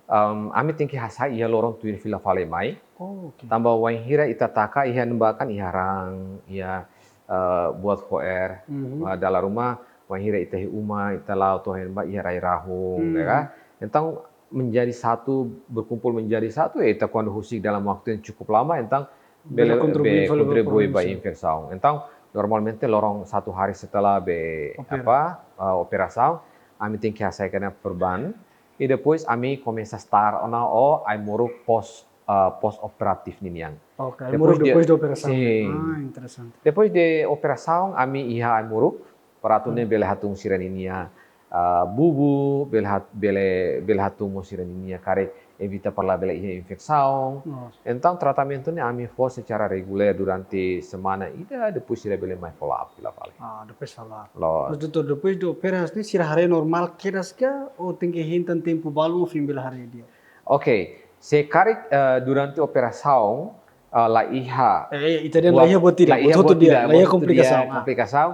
Em, ami tenke hasai iha loron tuir fila fali mai. Oh, oke. Tanba wainhira ita taka iha ne'ebá kan iha raan, iha, eh, buat fo'er. Mhm. Ah, dala ruma, wainhira ita iha uma, ita la'o to'o iha ne'ebá iha rai-rahun, Hmm. ya kan? Entaun menjadi satu, berkumpul menjadi satu, ya ita kuandu husik dalam waktu yang cukup lama, entaun Bele bele, kontribui bele fali ba kontribui ba problema, sim. infesaun. Entaun normalmente loron satu hari setelah be Opera. apa, eh, operasaun, ami tenke hasai kena perban. I depois ami komesa start ona ho ai-moruk pós, eh, pós-operatif ninian. Oke, Depois moruk de- depois de operasaun. Sim. Ah, interesante. Depois de operasaun, ami iha ai-moruk, para atu ne'e bele hatún sira-ninia, ah, bubu, bele hat-, bele, bele hatún mós sira-ninia karik evita para labele iha infesaun. Oh. Entaun tratamentu ne'e ami fó secara regulér durante semana ida, depois sira bele mai follow up fila fali. Ah, depois follow up. Loos. Mas doutór, depois de opera ne'e sira haree normál kedas ka, ou tenke hetan tempu balun fó bele haree di'ak? Oke, se karik, eh, durante operasaun, eh, la iha Eh, eh, ita dehan buat, la iha buat ida, la iha buat hotu buat di'ak, ida, la iha buat hotu di'ak, komplikasaun. Ah. komplikasaun.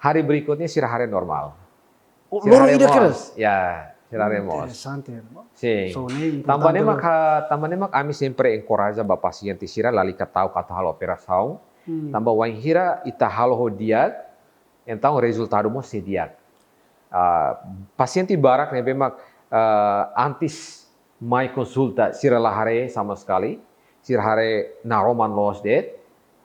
Hari berikutnya sira haree normál. Oh, Sira loron haree ida moos. kedas? Ya, sira haree moos. Interesante, no? Sim. So, ne'e Tanba importante ne'e mak, loos. tanba ne'e mak ami sempre enkoraja ba pasiente sira lalika ta'uk atu halo operasaun. Hmm. Tanba wainhira ita halo ho di'ak, entaun rezultadu mós sei di'ak. Ah, pasiente barak ne'ebé mak, ah, antes mai konsulta sira la haree sama sekali, sira haree naroman loos de'it,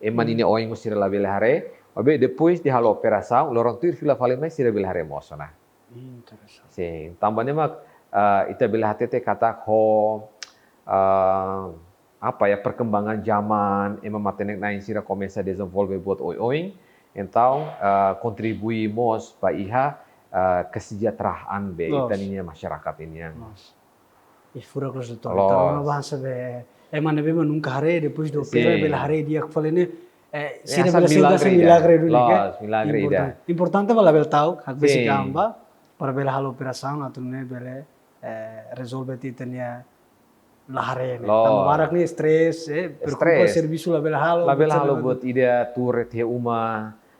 ema ninia oin mós sira labele haree, maibé depois de halo operasaun, loron tuir fila fali mai sira bele haree moos ona. Interesante. Sim, tanba ne'e mak, ah, ita bele hatete katak ho, ah, apa ya, perkembangan zaman, ema matenek-na'in sira komesa dezenvolve buat oioin, entaun, ah, kontribui mós ba iha, ah, kesejahteraan be Loos. Ita-ninia masyarakat ninian. Loos. Ih, furak loos, doutór. Loos. Entaun, ona bahasa be, ema ne'ebé mak nunka haree, depois de opera, Sim. bele haree di'ak fali ne'e, eh, Ya, sira hanesan bele sente milagre ida. Milagre duni, Loos, kan? milagre ida. Importante. Importante mak labele ta'uk, hakbesik Sim. an ba, para bele halo operasaun, atu nune'e bele, eh, rezolve ita-nia la haree ne'e. Loos. Tanba barak ne'e stress, eh, preokupa Stress. Servisu labele halo, Labele buat halo sira buat ida, tuur iha uma.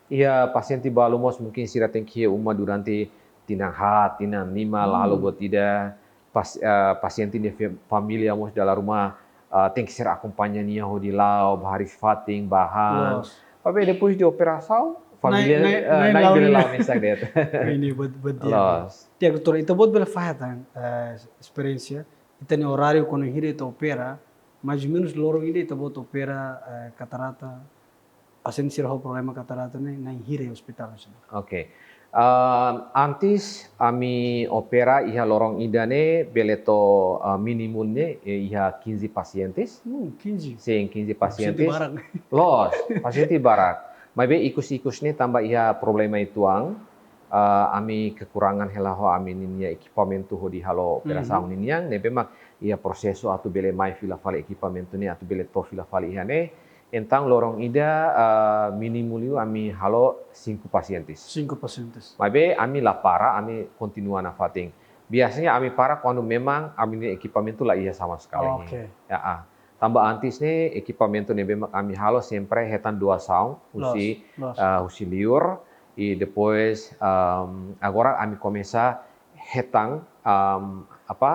Iha pasiente balu mós mungkin sira tenke iha uma durante tinan haat, tinan lima, la halo Hmm. buat ida. Pas, eh, pasiente nia fe-, família mós dala ruma, eh, tenke ser akompaña nia hodi la'o, ba hariis fatin, ba han. Loos. Maibé depois de operasaun, família, Na'in, na'in, eh, na'in na'in la'o bele nia. La'o mesak de'it. Ini buat, buat di'ak. Loos. Di'ak, doutór, ita-boot bele fahe tan, eh, esperiénsia. Ita-nia oráriu kuandu hira ita opera, mais ou menus loron ida ita-boot opera, eh, katarata, pasiente sira ho problema katarata ne'e, na'in hira iha Hospital Nasionál? Oke. Ah, antes ami opera iha loron ida ne'e bele to'o, ah, mínimu ne'e, eh, iha quinze pacientes. Hmm, quinze. Sim, quinze pacientes. Paciente barak. Loos, pasiente barak. Maibé ikus-ikus ne'e tanba iha problema uitoan, ah, ami kekurangan hela ho ami ninia ekipamentu hodi halo operasaun ninian, ne'ebé mak iha prosesu atu bele mai fila fali ekipamentu ne'e, atu bele to'o fila fali iha ne'e. Entaun loron ida, ah, mínimu liu ami halo cinco pacientes. Cinco pacientes. Maibé ami la para, ami kontinua nafatin. Biasanya ami para kuandu memang ami-nia ekipamentu la iha sama sekali. Oke. Ya, ah. Tanba antes ne'e ekipamentu ne'ebé mak ami halo sempre hetan doasaun husi, loos, loos, ah, husi liur. I depois, ehm, agora ami komesa hetan, ehm, apa,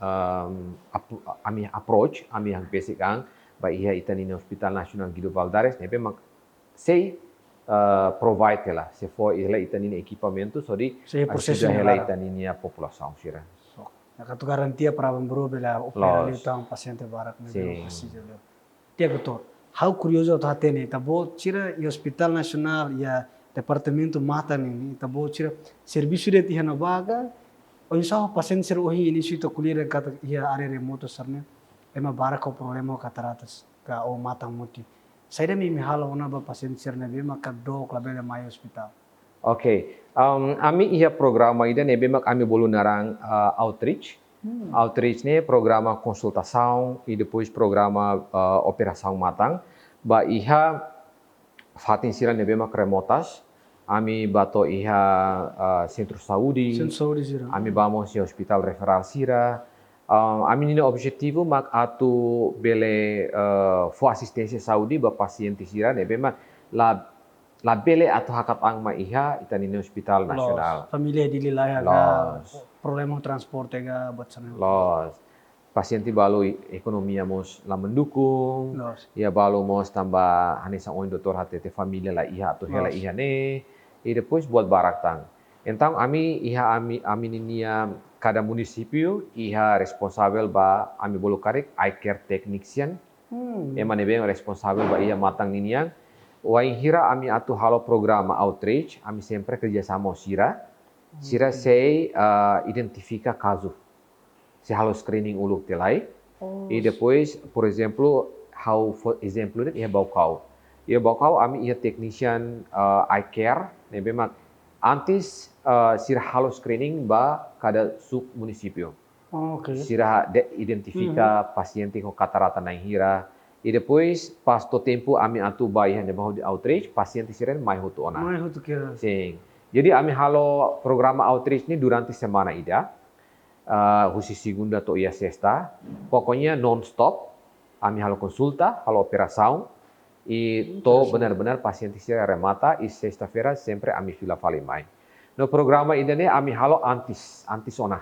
ehm, ap-, ami approach, ami hakbesik an ba iha ita-nia Hospital Nasionál Guido Valadares, ne'ebé mak sei, eh, provide hela, sei fó hela ita-nia ekipamentu, hodi, sei, eh, prosesu ajuda hela barak. Ita-nia populasaun sira. So, ne'e atu garantia para aban-bainrua bele opera, loos, liután pasiente barak ne'ebé, sim, presiza liu. Di'ak, doutór, ha'u kuriozu atu hatene, ita-boot sira iha Hospital Nasionál, iha Departamentu Matan ne'e, ita-boot sira servisu de'it iha ne'ebá ka, oinsá ho pasiente sira ohin inísiu ita ko'alia katak iha área remotu sira-ne'e, ema barak ho problema ho kataratas ka ho matan mutin. Saida mak imi halo ona ba pasiente sira ne'ebé maka dook labele mai hospitál? Oke, em, ami iha programa ida ne'ebé mak ami bolu naran, eh, outreach. Hmm. Outreach ne'e programa konsultasaun i depois programa, eh, operasaun matan. Ba iha fatin sira ne'ebé mak remotas, ami bá to'o iha, eh, sentru saúde. Sentru saúde sira. Ami bá mós iha hospitál referál sira. Ah, ami-nia objetivu mak atu bele, eh, fó asisténsia saúde ba pasiente sira ne'ebé mak la, labele atu hakat an mai iha ita-nia Hospital Nasionál. Loos. Família Dili laiha ka, loos, problema transporte ka buat sira-ne'e. Loos. Pasiente balu i-, ekonomia mós la mendukung. Loos. Iha balu mós tanba hanesan ohin doutór hatete, família la iha atu hela, loos, iha ne'e. I depois buat barak tan. Entaun ami iha ami, ami-nia kada munisípiu iha responsavel ba, ami bolu karik eye care technician. Hmm. Ema ne'ebé responsavel ba iha matan ninian. Wainhira ami atu halo programa outreach, ami sempre kerjasama ho sira. Sira, oke, sei, ah, identifika kazu. Sei halo screening uluk tiha lai. Oh. I depois, por ezemplu, ha'u fó ezemplu de'it iha Baucau. Iha Baucau ami iha technician, eh, eye care, ne'ebé mak antes, eh, sira halo screening ba kada sub-munisípiu. Oh, oke. Sira de-, identifika, mhm, pasiente ho katarata na'in hira. I depois, pas to'o tempu ami atu ba iha ne'ebá hodi outreach, pasiente sira mai hotu ona. Mai hotu kira. Sin. Jadi ami halo programa outreach ne'e durante semana ida. Ah, husi segunda to'o iha sesta. Pokoknya non-stop. Ami halo konsulta, halo operasaun. I, hmm, to'o, interesante, benar-benar pasiente sira remata, i sesta-feira sempre ami fila fali mai. No programa ida-ne'e ami halo antes, antes ona.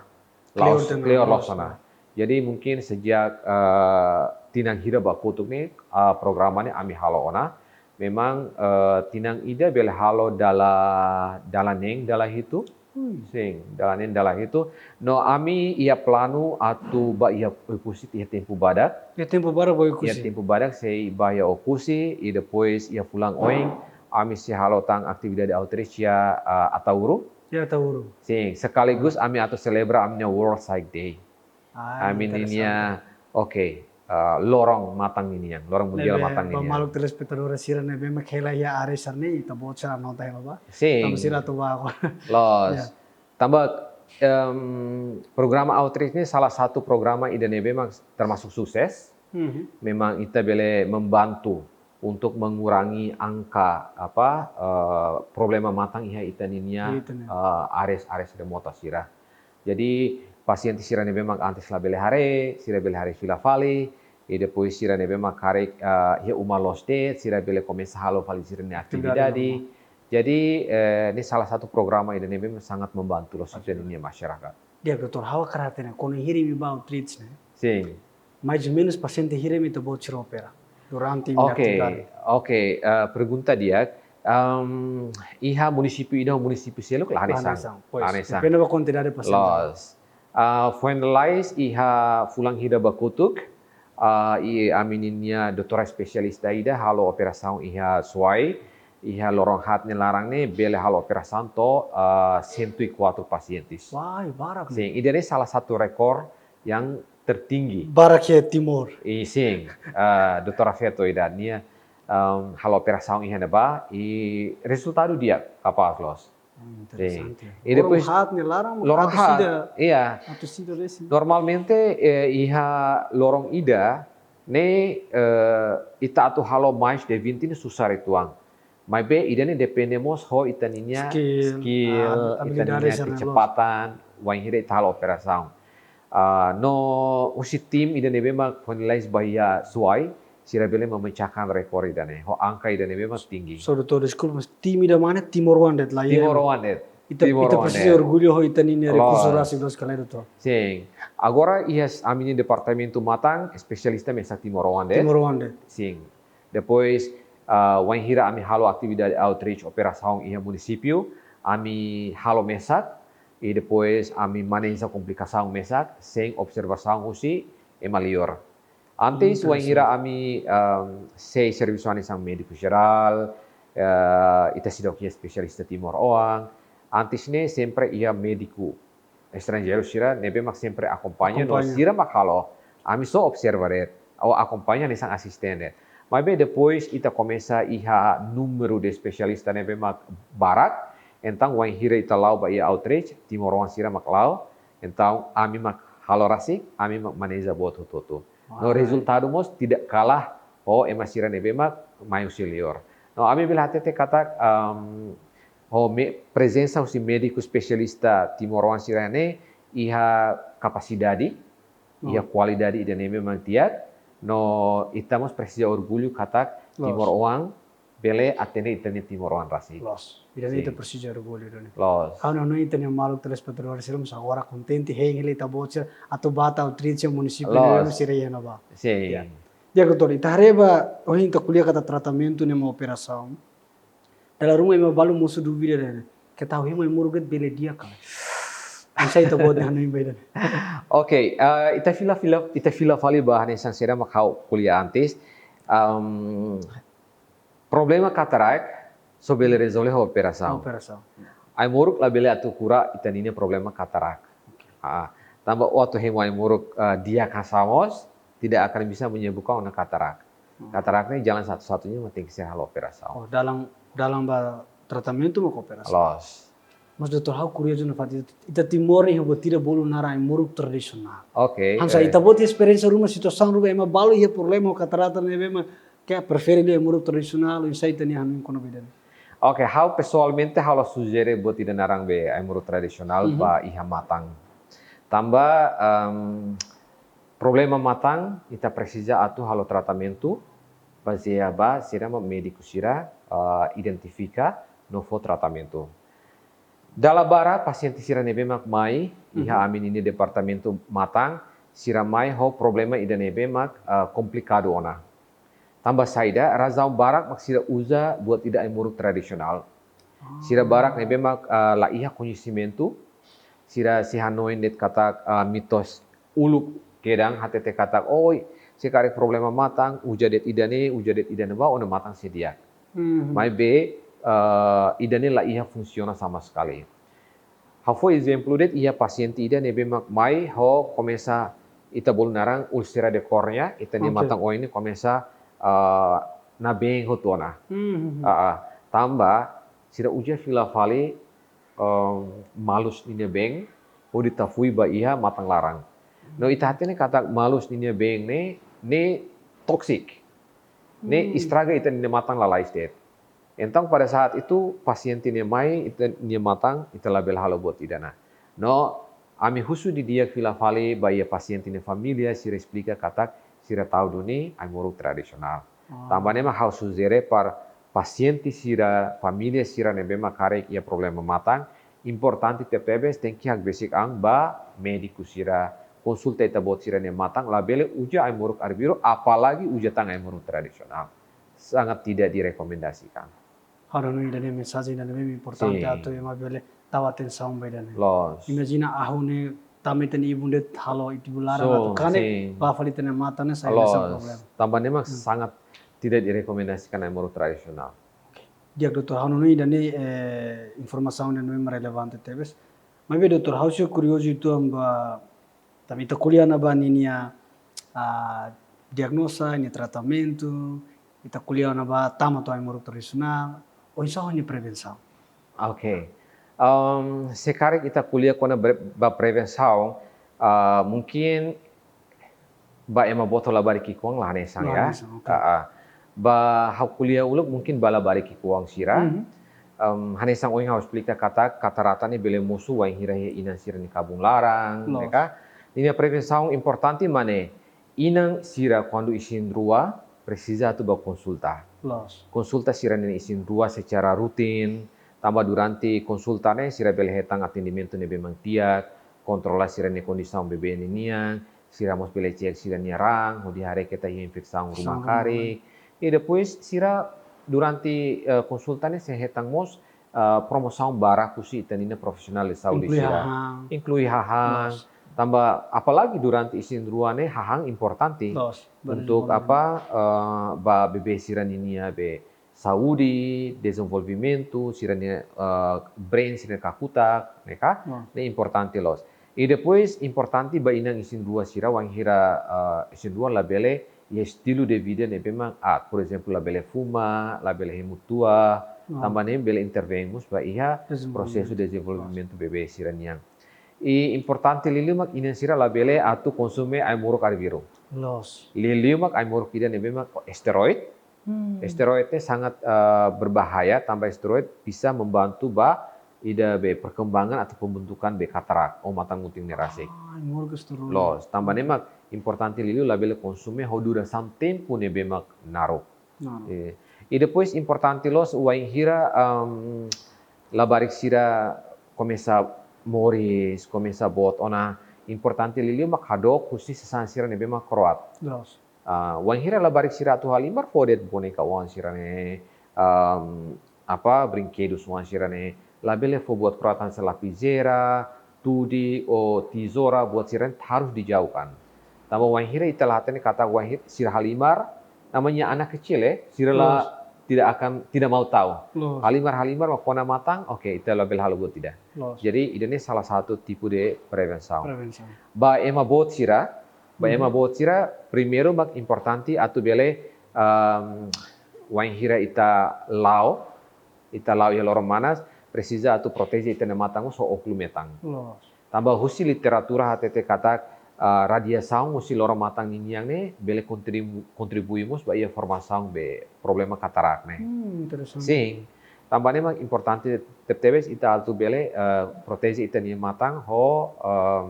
Kleur, la'ós, tenke kleur la'ós, la'ós ona. Jadi mungkin sejak, eh, tinan hira ba kotuk ne'e, eh, programa ne'e ami halo ona. Memang, eh, tinan ida bele halo dala, dala neen, dala hitu. Ui. Sin, dala neen, dala hitu. No ami iha planu atu ba iha Oekusi iha tempu badak. Iha tempu badak ba Oekusi? Iha tempu badak sei ba iha Oekusi, i depois iha fulan oin, ami sei halo tan atividade outreach iha, ah, Ataúro. Iha Ataúro. Sin, sekaligus ami atu selebra ami-nia World Sight Day. Ah, ami-nia, interesante, oke, ah, loron matan ninian, loron mundial matan ninian. Ne'ebé ba maluk telespetadór sira ne'ebé mak hela iha área sira-ne'e, ita-boot sira anota hela ba. Sin. Tanba sira atu ba. Loos. Ya. Tanba, em, programa outreach ne'e salah satu programa ida ne'ebé mak termasuk sukses. Mhm. Memang ita bele membantu untuk mengurangi angka, apa, eh, problema matan iha ita-nia, iha ita-nia, eh, áreas-áreas remota sira. Jadi, pasiente sira ne'ebé mak antes labele haree, sira bele haree fila fali, i depois sira ne'ebé mak karik, eh, iha uma loos de'it, sira bele komesa halo fali sira-nia atividade, atividade. Jadi, eh, ne'e salah satu programa ida ne'ebé mak sangat membantu loos, oke, ita-nia masyarakat. Di'ak, doutór, ha'u hakarak hatene, kuandu hira imi ba outreach ne'e? Sin. Mais ou menus pasiente hira mak ita-boot sira opera durante imi-nia atividade? Oke, oke, eh, pergunta di'ak. Em, iha munisípiu ida ho munisípiu seluk la hanesan. La hanesan, pois. La hanesan. Depende ba kuantidade pasiente. Loos. Ah, foin lalais iha fulan hira ba kotuk, ah, i ami-nia doutora espesialista ida halo operasaun iha Suai, iha loron haat nia laran ne'e bele halo operasaun to'o, ah, cento e quatro pacientes. Wah, barak. Sin, ida-ne'e salah satu rekor yang tertinggi. Barak iha Timor. I sin, ah, doutora Feto ida nia, em, halo operasaun iha ne'ebá, i rezultadu di'ak, kapás loos. Hmm, interesante. Sin. I depois loron haat nia laran, loron haat, atu sida, iya, atu sida resin. Normalmente, eh, iha loron ida ne'e, eh, ita atu halo mais de vinte ne'e susar uitoan. Maibé ida-ne'e depende mós ho ita-nia skill, skill, ah, ita-nia habilidade sira-ne'e loos, kecepatan, wainhira ita halo operasaun. Ah, no husi tim ida ne'ebé mak foin lalais ba iha Suai, sira bele memecahkan rekor ida-ne'e ho angka ida ne'ebé mak tinggi. So, doutór, deskulpa, mas tim ida mak ne'e timoroan de'it, la iha? Timoroan de'it. Ita, ita, timoroan, ita presiza, eh, orgullu ho ita-nia, loos, rekursu rasik loos ka lae, doutór? Sin. Agora iha ami-nia departamentu matan, espesialista mesak timoroan de'it. Timoroan de'it. Sin. Depois, ah, wainhira ami halo atividade outreach, operasaun iha munisípiu, ami halo mesak, i depois ami maneja komplikasaun mesak, sein observasaun husi ema liur. Antes, interesante, wainhira ami, ehm, sei servisu hanesan médiku jerál, eh, ita seidauk iha espesialista timoroan. Antes ne'e sempre iha médiku estranjeiru sira ne'ebé mak sempre akompaña, no, akompaña, sira mak halo. Ami só observa de'it, ou akompaña hanesan asistente. Maibé depois ita komesa iha númeru de espesialista ne'ebé mak barak, entaun wainhira ita la'o ba iha outreach, timoroan sira mak la'o, entaun ami mak halo rasik, ami mak maneja buat hotu-hotu. No, wah, rezultadu mós tidak kalah ho ema sira ne'ebé mak mai husi liur. No, ami bele hatete katak, ehm, ho me-, prezensa husi médiku espesialista timoroan sira-ne'e iha kapasidade, iha kualidade ida ne'ebé mak di'ak, no ita mós presiza orgullu katak Timoroan bele atende ita-nia timoroan rasik. Loos. Ida-ne'e ita presiza orgullu duni. Loos. Ha'u hanoin ita-nia maluk telespetadór sira mós agora kontente hein hela ita-boot sira atu bá to'o trinta munisípiu ne'ebé sira iha ne'ebá. Sin. Di'ak doutór, ita haree ba ohin ita ko'alia katak tratamentu ne'e mak operasaun. Dala ruma ema balu mosu dúvida ida-ne'e. Keta hemu ai-moruk de'it bele di'ak ka lae. Oinsá ita-boot nia hanoin ba ida-ne'e? Oke, eh, ita fila fila ita fila fali ba hanesan saida mak ha'u ko'alia antes. Em, problema katarak só bele rezolve ho operasaun. Operasaun. Ai-moruk labele atu kura ita-nia problema katarak. Ah, tanba ó atu hemu ai-moruk, eh, di'ak hanesan mós, tidak akan bisa menyembuhkan ona katarak. Katarak ne'e jalan satu-satunya mak tenke ser halo operasaun. Oh, dalan dalan ba tratamentu mak operasaun. Loos. Mas doutór, ha'u kuriozu nafatin, ita Timor ne'e iha buat ida bolu naran ai-moruk tradisionál. Oke. Hanesan ita-boot esperiénsia ruma, situasaun ruma, ema balu iha problema ho katarata ne'ebé mak ke prefere liu ai-moruk tradisionál, oinsá ita-nia hanoin kona-ba ida-ne'e? Oke, ha'u pesoalmente ha'u la sujere buat ida naran be ai-moruk tradisionál ba iha matan. Tanba, em, problema matan ita presiza atu halo tratamentu bazeia ba saida mak médiku sira, eh, identifika no fó tratamentu. Dala barak pasiente sira ne'ebé mak mai iha ami-nia departamentu matan, sira mai ho problema ida ne'ebé mak, eh, komplikadu ona. Tanba saida, razaun barak mak sira uza buat ida ai-moruk tradisionál. Sira barak ne'ebé mak, eh, la iha koñesimentu, sira sei hanoin de'it katak, eh, mitos uluk kedan hatete katak, oi, se karik problema matan, uza de'it ida-ne'e, uza de'it ida-ne'ebá, ó-nia matan sei di'ak. Maibé, eh, ida-ne'e la iha funsiona sama sekali. Ha'u fó ezemplu de'it iha pasiente ida ne'ebé mak mai ho komesa ita bolu naran úlsera de córnea, ita-nia matan oin ne'e komesa, eh, nabeen hotu ona. Ah, ah. Tanba sira uza fila fali, em, malus ninia been hodi tafui ba iha matan laran. No ita hatene katak malus ninia been ne'e, ne'e toksik. Ne'e estraga ita-nia matan lalais de'it. Entaun pada saat itu pasiente ne'e mai ita-nia matan, ita labele halo buat ida-ne'e. No ami husu didi'ak fila fali ba iha pasiente nia família, sira esplika katak sira tau duni ai-moruk tradisionál. Tanba ne'e mak ha'u sujere para pasiente sira, família sira ne'ebé mak karik iha problema matan, importante tebetebes tenke hakbesik an ba médiku sira, konsulta ita-boot sira-nia matan, labele uza ai-moruk arbiru, apalagi uza tan ai-moruk tradisionál. Sangat tidak direkomendasikan. Ha'u hanoin ida-ne'e mensajen ida ne'ebé importante atu ema bele tau atensaun ba ida-ne'e. Loos. Imajina ha'u ne'e tama ita-nia ibun de'it halo ita-nia ibun laran atu kanek, bá fali ita-nia matan ne'e sai hanesan problema. Tanba ne'e mak sangat tidak direkomendasikan ai-moruk tradisionál. Di'ak doutór, ha'u hanoin ida-ne'e, eh, informasaun ida ne'ebé mak relevante tebes. Maibé doutór, ha'u sei kuriozu uitoan ba, tanba ita ko'alia ona ba ninia, ah, diagnoza, ninia tratamentu, ita ko'alia ona ba tama to'o ai-moruk tradisionál, oinsá ho ninia prevensaun? Oke. Em, se karik ita ko'alia kona-ba prevensaun, ah, mungkin ba ema boot ho labarik ki'ikoan la hanesan ya. Ba ha'u ko'alia uluk mungkin ba labarik ki'ikoan sira. Em, hanesan ohin ha'u esplika katak katarata ne'e bele mosu wainhira iha inan sira-nia kabun laran, ne'e ka? Ninia prevensaun importante mak ne'e, inan sira kuandu isin-rua presiza atu bá konsulta. Konsulta sira-nia isin-rua secara rutin, tanba durante konsulta ne'e sira bele hetan atendimentu ne'ebé mak di'ak, kontrola sira-nia kondisaun bebé ninian, sira mós bele cek sira-nia raan, hodi haree keta iha infesaun ruma karik. I depois sira durante, eh, konsulta ne'e sei hetan mós, eh, promosaun barak husi ita-nia profisionál de saúde sira. Inklui hahán. Tanba apalagi durante isin-rua ne'e hahán importante untuk apa, eh, ba bebé sira ninia be saúde, dezenvolvimentu, sira-nia, eh, brain, sira-nia kakutak, ne'e ka? Ne'e importante loos. I depois importante ba inan isin-rua sira wainhira, eh, isin-rua labele iha estilu de vida ne'ebé mak aat, por ezemplu, labele fuma, labele hemu tuah, tanba ne'e bele intervein mós ba iha prosesu dezenvolvimentu bebé sira-nian. I importante liuliu mak inan sira labele atu konsume ai-moruk arbiru. Liuliu mak ai-moruk ida ne'ebé mak esteroid, esteroid ne'e sangat, eh, berbahaya, tanba esteroid bisa membantu ba ida be perkembangan atau pembentukan be katarak, o matan mutin ne'e rasik. Ah, morgus turun. Loos, tanba ne'e mak importante liuliu labele konsume ho durasaun tempu ne'ebé mak naruk. Naruk. Eh, i depois importante loos wainhira, em, labarik sira komesa moris, komesa boot ona, importante liuliu mak hadook husi sasán sira ne'ebé mak kro'at. Loos. Ah, wainhira labarik sira atu halimar fó de'it boneka oan sira-ne'e, em, apa, brinkedus oan sira-ne'e, labele fó buat kro'at hanesan lapizeira, tudi, ou tezoura, buat sira-ne'e harus dijauhkan. Tanba wainhira ita la hatene katak wainhira sira halimar, namanya anak kecil ya, sira la Loos. tidak akan, tidak mau tahu. Loos. Halimar, halimar, mak kona matan, oke, ita labele halo buat ida. Loos. Jadi, ida-ne'e salah satu tipu de prevensaun. Prevensaun. Ba ema boot sira, ba ema Mhm. boot sira, primeiru mak importante atu bele, em, wainhira ita la'o, ita la'o iha loron manas, presiza atu proteje ita-nia matan mós ho ókulu metan. Loos. Tanba husi literatura hatete katak, ah, radiasaun husi loron matan ninian ne'e bele kontribu-, kontribui mós ba iha formasaun be problema katarak ne'e. Hmm, interesante. Sin. Tanba ne'e mak importante tebetebes ita atu bele, eh, proteje ita-nia matan ho, em,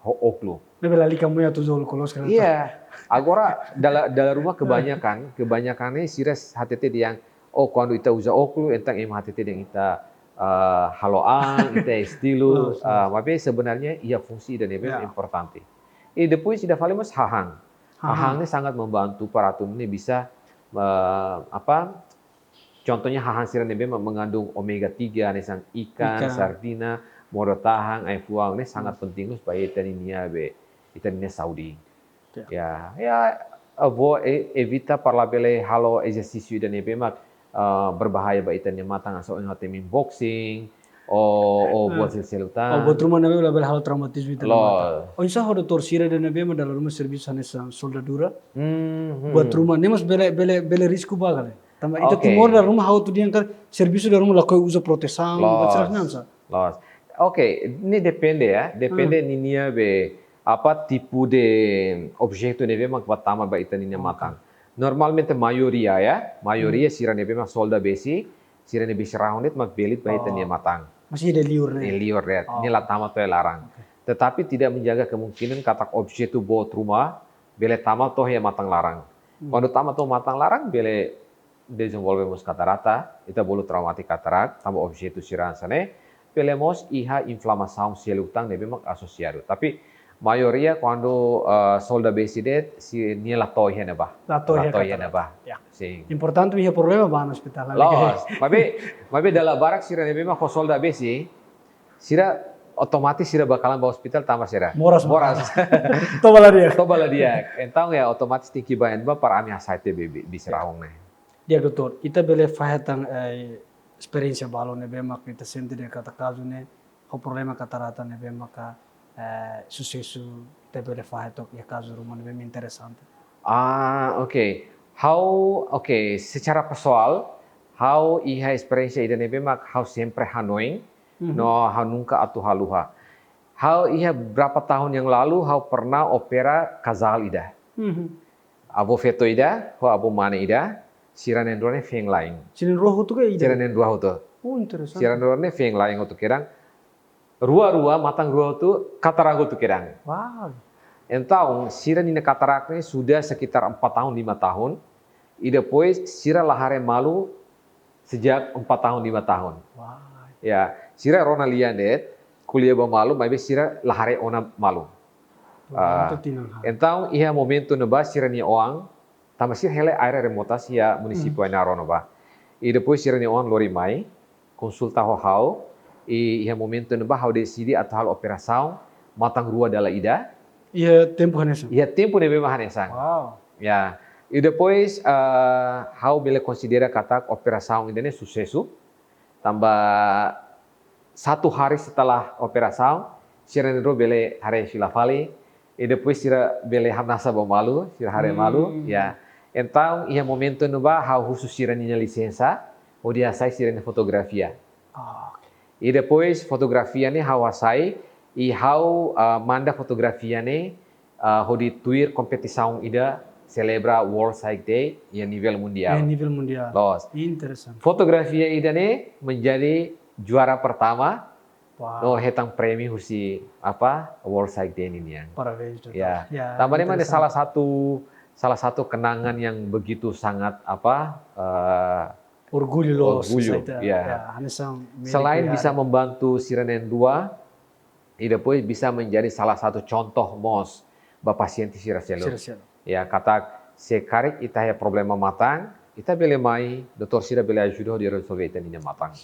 ho ókulu. Ne'ebé lalika mai atu uza ókulu koloas kan? Iya. Agora dala, dala ruma kebanyakan, kebanyakan ne'e sira hatete dehan, oh, kuandu ita uza ókulu, entaun ema hatete dehan ita, eh, halo an, ita estilu, Loos, loos. eh, maibé sebenarnya iha fungsi ida ne'ebé Ya. importante. I depois ida fali mós hahán. Hahán. Hahán ne'e sangat membantu para atu ne'e bisa, eh, apa, contohnya hahán sira ne'ebé mak mengandung omega tiga, hanesan ikan, Ikan. sardina, modo-tahan, ai-fuan, ne'e sangat Hmm. penting loos ba ita-nia nia be, ita-nia saúde. Ya. Ya, ya, abo e-, evita para labele halo ezersísiu ida ne'ebé mak, eh, berbahaya ba ita-nia matan, hanesan ohin ha'u hatete boxing, ou, ou Ah. buat seluk-seluk tan. Ou buat ruma ne'ebé labele halo traumatizmu ita-nia Loos. matan. Oinsá ho doutór sira ida ne'ebé mak dala ruma servisu hanesan soldadura? Hmm, hmm. Buat ruma ne'e mós bele, bele, bele risku ba ka lae? Tanba ita Oke. Timor dala ruma ha'u atu dehan katak servisu dala ruma lakohi uza protesaun, Loos. buat sira-ne'e hanesan. Loos. Oke, ne'e depende ya, depende Hmm. ninia be apa tipu de objetu ne'ebé mak ba tama ba ita-nia Oke. matan. Normalmente maioria ya, maioria Hmm. sira ne'ebé mak solda besi, sira-nia besi rahun de'it mak belit ba ita-nia Oh. matan. Masih ada liur ne'e? Iha liur de'it, Oh. ne'e la tama to'o iha laran. Oke. Tetapi tidak menjaga kemungkinan katak objetu boot ruma bele tama to'o iha matan laran. Hmm. Kuandu tama to'o matan laran, bele dezenvolve mós katarata, ita bolu traumatik katarak, tanba objetu sira hanesan ne'e, bele mós iha inflamasaun seluk tan ne'ebé mak asosiadu. Tapi maioria kuandu, eh, solda besi de'it, sira-nia la to'o iha ne'ebá. La to'o iha La to'o iha katarak. ne'ebá. Ya. Sin. Importante iha problema bá ona ospitál. Loos, maibé, maibé dala barak sira ne'ebé mak ho solda besi, sira otomatis sira bá kalan ba ospitál tanba sira. Moras, Moras. Toba la di'ak. Toba la di'ak. Entaun ya otomatis tenke bá iha ne'ebá para ami hasai tiha be, be, besi rahun ne'e. Di'ak, doutór, ita bele fahe tan, eh, esperiénsia balun ne'ebé mak ita sente dehan katak kazu ne'e, ho problema katarata ne'ebé maka, eh, susesu, ita bele fahe took iha kazu ruma ne'ebé mak interesante. Ah, oke. Ha'u, oke, secara pesoál, ha'u iha esperiénsia ida ne'ebé mak ha'u sempre hanoin, Mhm. no ha'u nunka atu haluha. Ha'u iha berapa tahun yang lalu, ha'u pernah opera kazál ida. Mhm. Avó feto ida, ho avó mane ida, sira na'in-rua ne'e feen-la'en. Sira na'in-rua hotu ka ida? Sira na'in-rua hotu. Oh, interesante. Sira na'in-rua ne'e feen-la'en hotu kedan. Rua-rua, matan rua hotu, katarak hotu kedan. Wow. Entaun, sira-nia katarak ne'e sudah sekitar empat tahun, lima tahun. I depois, sira la haree malu sejak empat tahun, lima tahun. Wow. Ya, sira rona lian de'it, ko'alia ba malu, maibé sira la haree ona malu. Wow, Ah, itu tinan ha. Entaun, iha momentu ne'ebá sira-nia oan, tanba sira hela área remotas iha munisípiu Hmm. Ainaro ne'ebá. I depois sira-nia oan lori mai, konsulta ho ha'u, i iha momentu ne'ebá ha'u deside atu halo operasaun matan rua dala ida. Iha tempu hanesan? Iha tempu ne'ebé mak hanesan. Wow. Ya. I depois, eh, ha'u bele konsidera katak operasaun ida-ne'e susesu. Tanba satu hari setelah operasaun, sira na'in-rua bele haree fila fali, i depois sira bele hamnasa ba malu, sira haree Hmm. malu, ya. Entaun, iha momentu ne'ebá, ha'u husu sira-nia lisensa, hodi hasai sira-nia fotografia. Ah, oke. I depois, fotografia ne'e ha'u hasai, i ha'u, ah, manda fotografia ne'e, ah, hodi tuir kompetisaun ida selebra World Psych Day iha nivel mundiál. Iha nivel mundiál. Loos. Interesante. Fotografia ida-ne'e menjadi juara pertama, Wow. no hetan prémiu husi apa, World Psych Day ninian. Parabéns, doutor. Ya. Ya, Tanba ne'e mak ne'e interesante. salah satu, salah satu kenangan yang begitu sangat apa, eh, Orgullu loos, Orgullu, saida, ya. Ya, hanesan milik Selain ya. Bisa membantu sira na'in-rua, i depois bisa menjadi salah satu contoh mós ba pasiente sira seluk. Sira seluk. Ya, katak se karik ita iha problema matan, ita bele mai, doutór sira bele ajuda hodi rezolve ita-nia matan.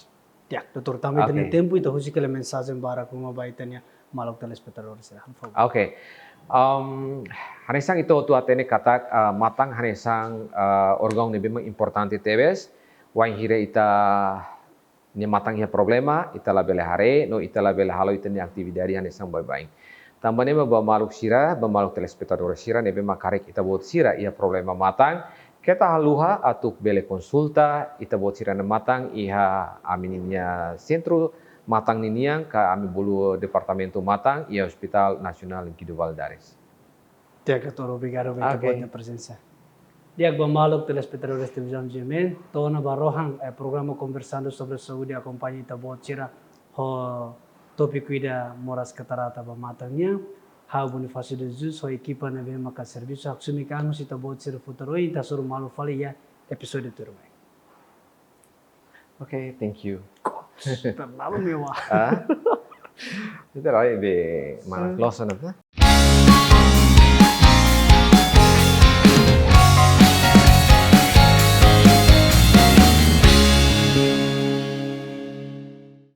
Ya, doutor, tanba ita-nia Oke. tempu, ita husik mensajen barak ruma ba ita-nia maluk telespetadór sira, por favor. Oke. Em, hanesan ita hotu hatene katak, eh, matan hanesan, eh, órgaun ne'ebé mak importante tebes, wainhira ita-nia matan iha problema, ita labele haree, no ita labele halo ita-nia atividade hanesan baibain. Tanba ne'e mak ba maluk sira, ba maluk telespetadór sira ne'ebé mak karik ita-boot sira iha problema matan, keta haluha atu bele konsulta ita-boot sira-nia matan iha ami-nia sentru matan ninian ka ami bolu departamentu matan iha Hospital Nasionál Guido Valadares. Di'ak, doutor, obrigadu ba ita-boot Oke. nia prezensa. Di'ak, ba maluk telespetadór Televizaun G M N, to'o ona ba rohan, eh, programa Conversando sobre Saúde, akompaña ita-boot sira ho tópiku ida moras katarata ba matan nian. Ha'u Bonifácio de Jesus, ho ekipa ne'ebé maka servisu, haksolok an husi ita-boot sira futuro, ita hasoru malu fali iha episódiu tuirmai. Oke, thank you. Terlalu mewah. Ah? Ita rai be mana close na?